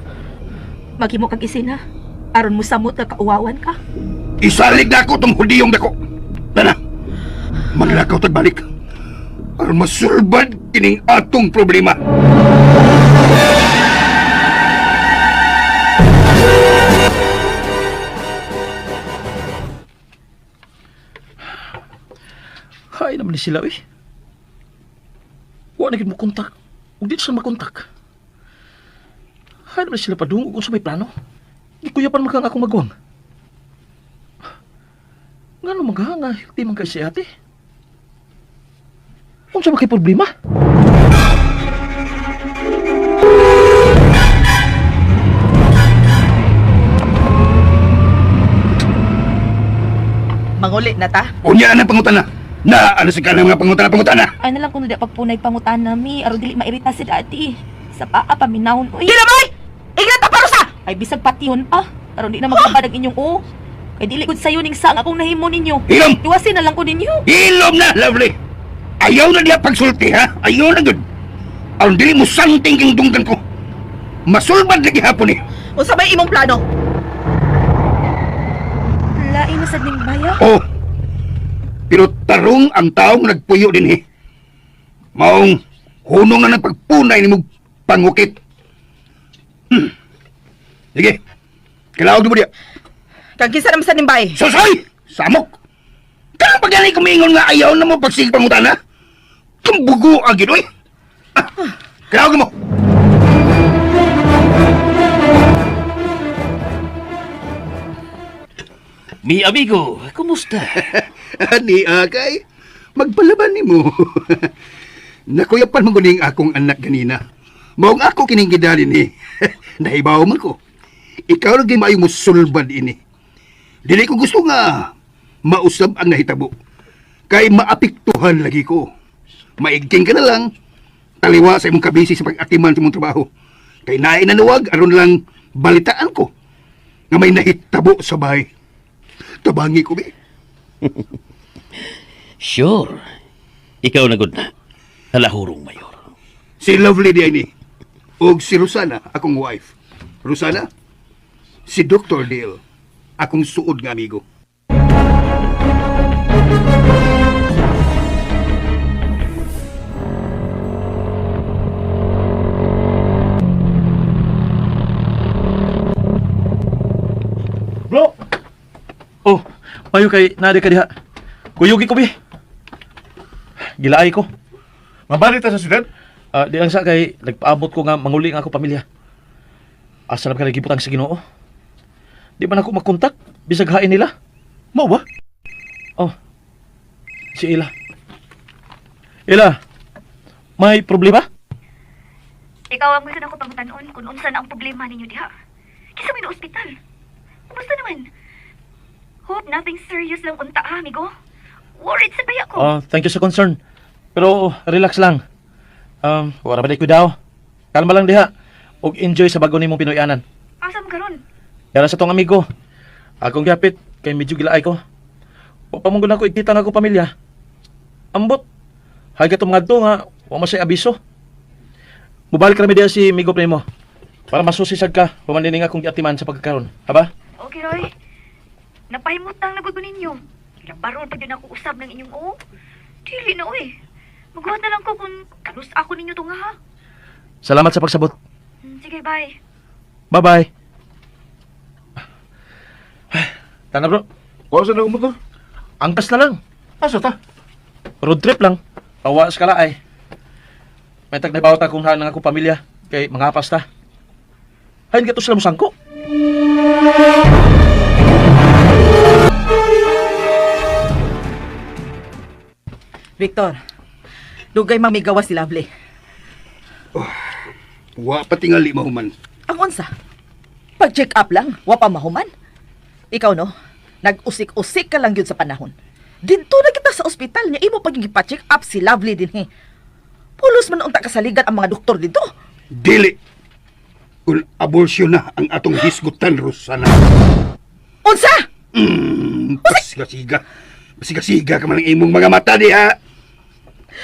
Maghimo kag isina. Aron mo samot nga kauwawan ka. Isalig na ako tong hudiyong dako. Tana, maglakaw tag balik. Aron masulbad kining atong problema. Hay naman ni sila eh. Wa na gid mo kontak. Ug di sila makontak. Hay naman sila padungog kung sa may plano. Gikuyapan man kang akong maguwang. Ngano maghanga, healthy man kay si ate. Unsa ba kay problema? Manguli na ta. Unya na pangutana. Na ano sa kanang mga pangutana pangutana. Ay na lang kung di pagpunay pangutana mi aron dili mairita si daddy. Sa paa paminawon uy. Kinamay! Ingat ta parusa! Ay bisag patihon pa aron di na maglabad ang inyong o. Kay dili gud sayo ning sang akong nahimo ninyo. Hilom! Iwasin na lang ko ninyo. Hilom na, lovely. Ayaw na diya pagsulti ha. Ayaw na gud. Aron dili mo santing king dunggan ko. Masulbad lagi hapon eh. Unsa may imong plano? Lain na sad ning baya. Oh. Pero tarong ang taong nagpuyo din eh. Maong hunong na ng pagpunay ni mong pangukit. Sige. Kailangan mo diya. Kang kinsa naman sa nimbay? Susoy! Samok! Kanang pagyanay kumingon nga ayaw na mo pagsige pangutana? Tumbugo ang ginoy! Ah, kailangan mo! Mi amigo, kumusta? Ani, akay, magpalaban ni mo. Nakuyapan mo guning akong anak ganina. Maong ako kining gidali ni. Nahibaw man ko. Ikaw lagi maayo mo sulbad ini. Dili ko gusto nga mausab ang nahitabo. Kay maapektuhan lagi ko. Maigking ka na lang. Taliwa sa imong kabisi sa pag-atiman sa imong trabaho. Kay naay nanuwag aron lang balitaan ko nga may nahitabo sa bahay. Tabangi ko bi. Sure. Ikaw na gud na. Halahurong mayor. Si Lovely di ni. Og si Rosana, akong wife. Rosana, si Dr. Dale, akong suod nga amigo. Bro! Oh, payo kay nadi ka diha. Kuyugi ko bi. Gilaay ko. Mabalik ta sa syudad? Ah, di lang sa kay nagpaabot ko nga manguli nga ako pamilya. Asa na ba ka nagibutang sa Ginoo? Di man ako makontak bisag hain nila. Mao ba? Oh. Si Ila. Ila. May problema? Ikaw ang gusto na ko pangutanon kung unsa na ang problema ninyo diha. Kinsa may na ospital? Kumusta naman? Hope nothing serious lang unta ha, amigo. Worried sa baya ko. Oh, thank you sa concern. Pero relax lang. Wala ba di ko daw. Kalma lang diha. Og enjoy sa bago nimong Pinoyanan. Asa man karon? Yara sa tong amigo. Akong gapit kay medyo gilaay ko. Wa pa man gud ako ikita nga ako pamilya. Ambot. Hay katong ngadto nga wa man say abiso. Mubalik ra mi diha si Migo primo. Para masusi sad ka human dinhi nga akong giatiman sa pagkakaron. Haba? Okay, Roy. Napahimutang na gud ko ninyo. Labaron pa gyud ako usab ng inyong oo. Dili na oy. Maghuwat na lang ko kung kanus ako ninyo tunga ha. Salamat sa pagsabot. Sige, bye. Bye-bye. Tana bro, Kuha sa na akong motor. angkas na lang. Asa ta? Road trip lang. Pawa sa kalaay. May tagnay ta kung saan ang akong pamilya. Kay mga pasta. Hain ka to sila musangko. Victor, dugay mang migawas si Lovely. Wa pa tingali mahuman. Ang unsa? Pag-check up lang, wa pa mahuman. Ikaw no, nag-usik-usik ka lang yun sa panahon. Didto na kita sa ospital niya imo pag pa-check up si Lovely dinhi. Pulos man unta kasaligan ang mga doktor dito. Dili. Kung abortion na ang atong hisgutan, Rosana. Unsa? Pasigasiga. Pasigasiga ka man ang imong mga mata diha.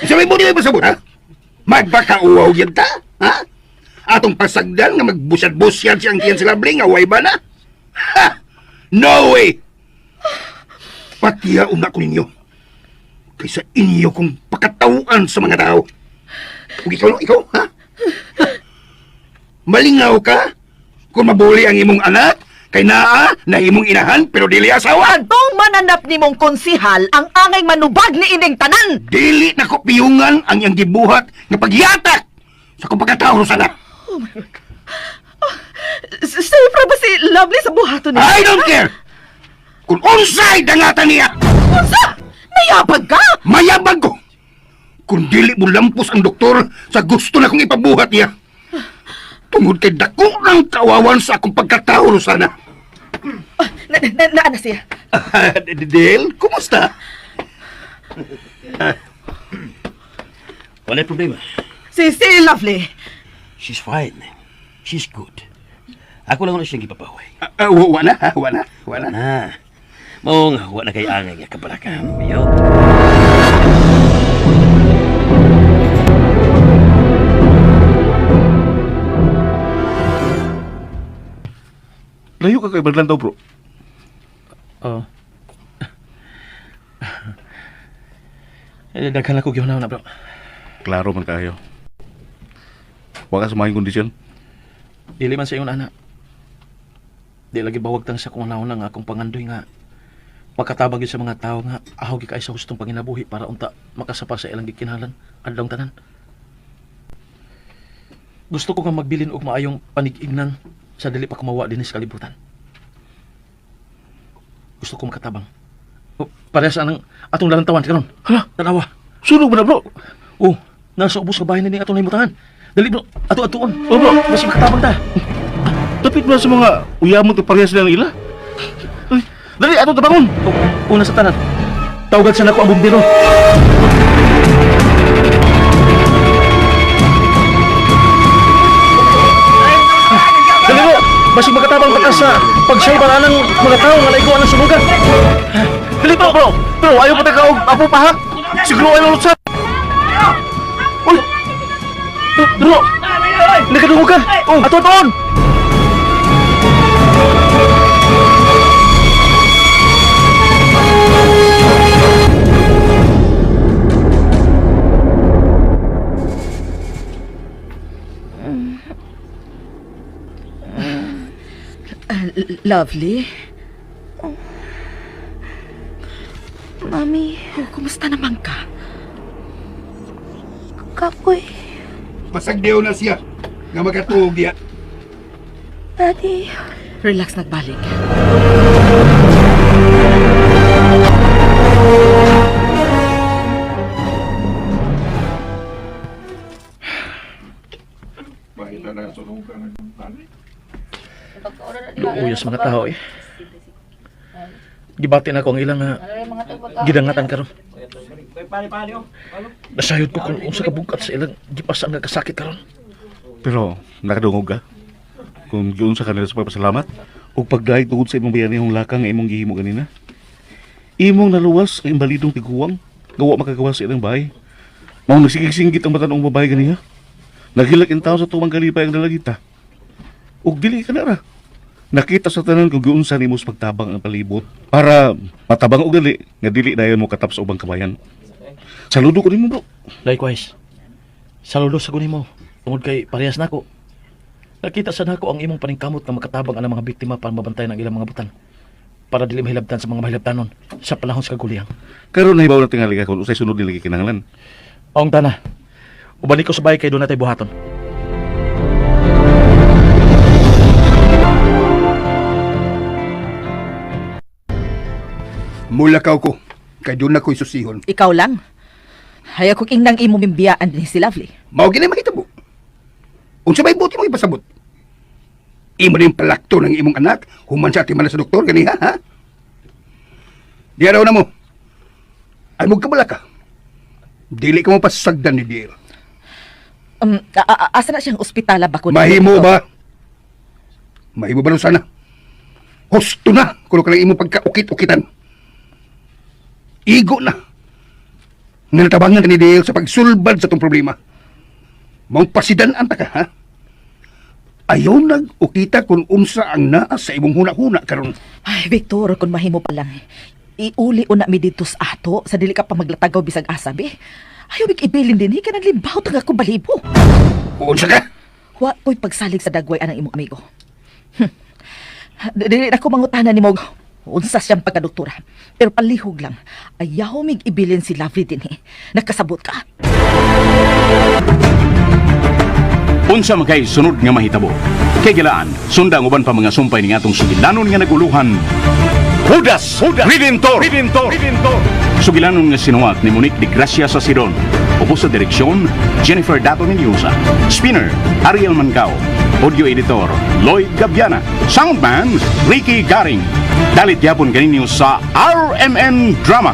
Sabi mo di ba pasabot, ha? Magpakauwaw yan ta, ha? Atong pasagdan nga magbusyad-busyad siyang tiyan sa labling, away ba na? Ha! No way! Patiya una ko ninyo. Kaysa inyo kong pakatawan sa mga tao. Ug ikaw, ikaw, ha? Ha? Malingaw ka? Kung mabuli ang imong anak, kay naa na imong inahan pero dili asawa. Adtong mananap nimong konsihal ang angay manubag ni ining tanan. Dili na ko piyungan ang iyang gibuhat nga pagyatak sa kong pagkatao sana. ba si Lovely sa buhaton niya? I don't care! Kung unsay dangatan niya, Unsa? Nayabag ka? mayabag ko! Kung dili mo lampos ang doktor sa gusto na kong ipabuhat niya. Tungod kay dako ng kawawan sa akong pagkatao, Rosana. Na, na, na, na siya. Del, kumusta? Wala problema. Si Lovely. She's fine. She's good. Ako lang na siyang ipapaway. Wala, ha? Wala, wala. Na. Mao nga wa na kay angay nga kabalaka. Yo. Layo ka kay Berlan daw, bro. Oo. Eh, daghan ako gihuna na, bro. Klaro man kayo. Wa ka sa maayong kondisyon. Dili man sa ingon ana. Di lagi bawagtang sa kung nauna nga akong pangandoy nga pagkatabang gyud sa mga tao nga ahaw gyud kay sa hustong panginabuhi para unta makasapa sa ilang gikinahanglan adlong tanan. Gusto ko nga magbilin og maayong panig-ignan sa dili pa kumawa dinhi sa kalibutan. Gusto ko makatabang. O, parehas anang atong lalantawan karon. Hala, Tanawa. sunog ba na, bro? Oh, nasa ubos ka bahay na ni atong nahimutangan. Dali bro, ato atuon. Oh, bro. Basi makatabang ta. Tapit ba sa mga uyamon kay parehas sila ng ila? Ay, dali, ato tabangon! Oh, una sa tanan. Tawagan sa nako ang bumbero. Dali mo, basig makatabang ka sa pagsay para ng mga tao nga naiguan ng sumugan. Dali, bro, bro! Bro, ayaw pa tayo apo pa ha? Siguro ayaw lutsa! Uy! Bro! Nakadungog ka! Oh, ato atuon! Lovely? Mami, Oh, kumusta naman ka? kapoy. Pasagdiw na siya nga makatuog niya. Daddy, Relax, nagbalik. Luoy sa mga tao eh. Gibati na ko ang ilang gidangatan karon. Nasayod ko kung unsa ka bugkat sa ilang gipasan nga kasakit karon. Pero, nakadungog ka? Kung giunsa ka nila sa pagpasalamat, o pagdahig tungod sa imong bayanihong lakang nga imong gihimo ganina. Imong naluwas ang imbalidong tiguang, gawa makagawa sa ilang bahay. Mao nagsigig-singgit ang batanong babae ganiha. Naghilak in tao sa tumang kalipay ang dalagita. Ug dili ka na ra. Nakita sa tanan kung giunsa nimo sa pagtabang ang palibot para matabang og dali nga dili dayon mo katap sa ubang kabayan. Saludo ko nimo, bro. Likewise. Saludo sa gunimo. Tungod kay parehas nako. Nakita sa nako ang imong paningkamot nga makatabang ang mga biktima para mabantayan ang ilang mga butan. Para dili mahilabtan sa mga mahilabtanon sa panahon sa kaguliyang. Karon nahibaw na tingali ka kung usay sunod nila kinahanglan. Aong tana. Ubalik ko sa bahay kay doon natay buhaton. Mulakaw ko, kay doon na ko'y susihon. Ikaw lang. Hay ako king nang imong bimbiyaan din si Lovely. Mao gini mahitabo. Unsa may buti mo ipasabot? Imo na yung palakto ng imong anak, human sa atiman na sa doktor ganiha, ha? Di araw na mo. Ay mo kabala ka. Dili ka mo pasagdan ni Dale. Asa na siyang ospitala ba ko? Mahimo ba? Mahimo ba sana? Husto na kuno ka lang imong pagkaukit-ukitan. Igo na. Nalatabangan ka ni Dale sa pagsulbad sa tong problema. Maong pasidan ang taka, ha? Ayaw nag-ukita kung unsa ang naa sa imong huna-huna karon. Ay, Victor, kung mahimo pa lang. Iuli una mi dito sa ato sa dili ka pa maglatagaw bisag asa be. Ayaw big ibilin din hi kanang limbaw tanga ko balibo. Unsa ka? Wa ko'y pagsalig sa dagway anang imong amigo. Dili na ko mangutana nimo unsa siyang pagkadoktora. Pero palihog lang, ayaw mig ibilin si Lovely dinhi. Nakasabot ka. Unsa man kay sunod nga mahitabo? Kay gilaan, sundang uban pa mga sumpay ning atong sugilanon nga naguluhan. Judas, Judas Redentor, Redentor, Redentor. Sugilanon nga sinuwat ni Monique de Gracia sa Sidon. Ubos sa direksyon, Jennifer Dato Mendoza. Spinner, Ariel Mancao. Audio editor, Lloyd Gabiana. Soundman, Ricky Garing. Dalit yapon kaninyo sa RMN Drama.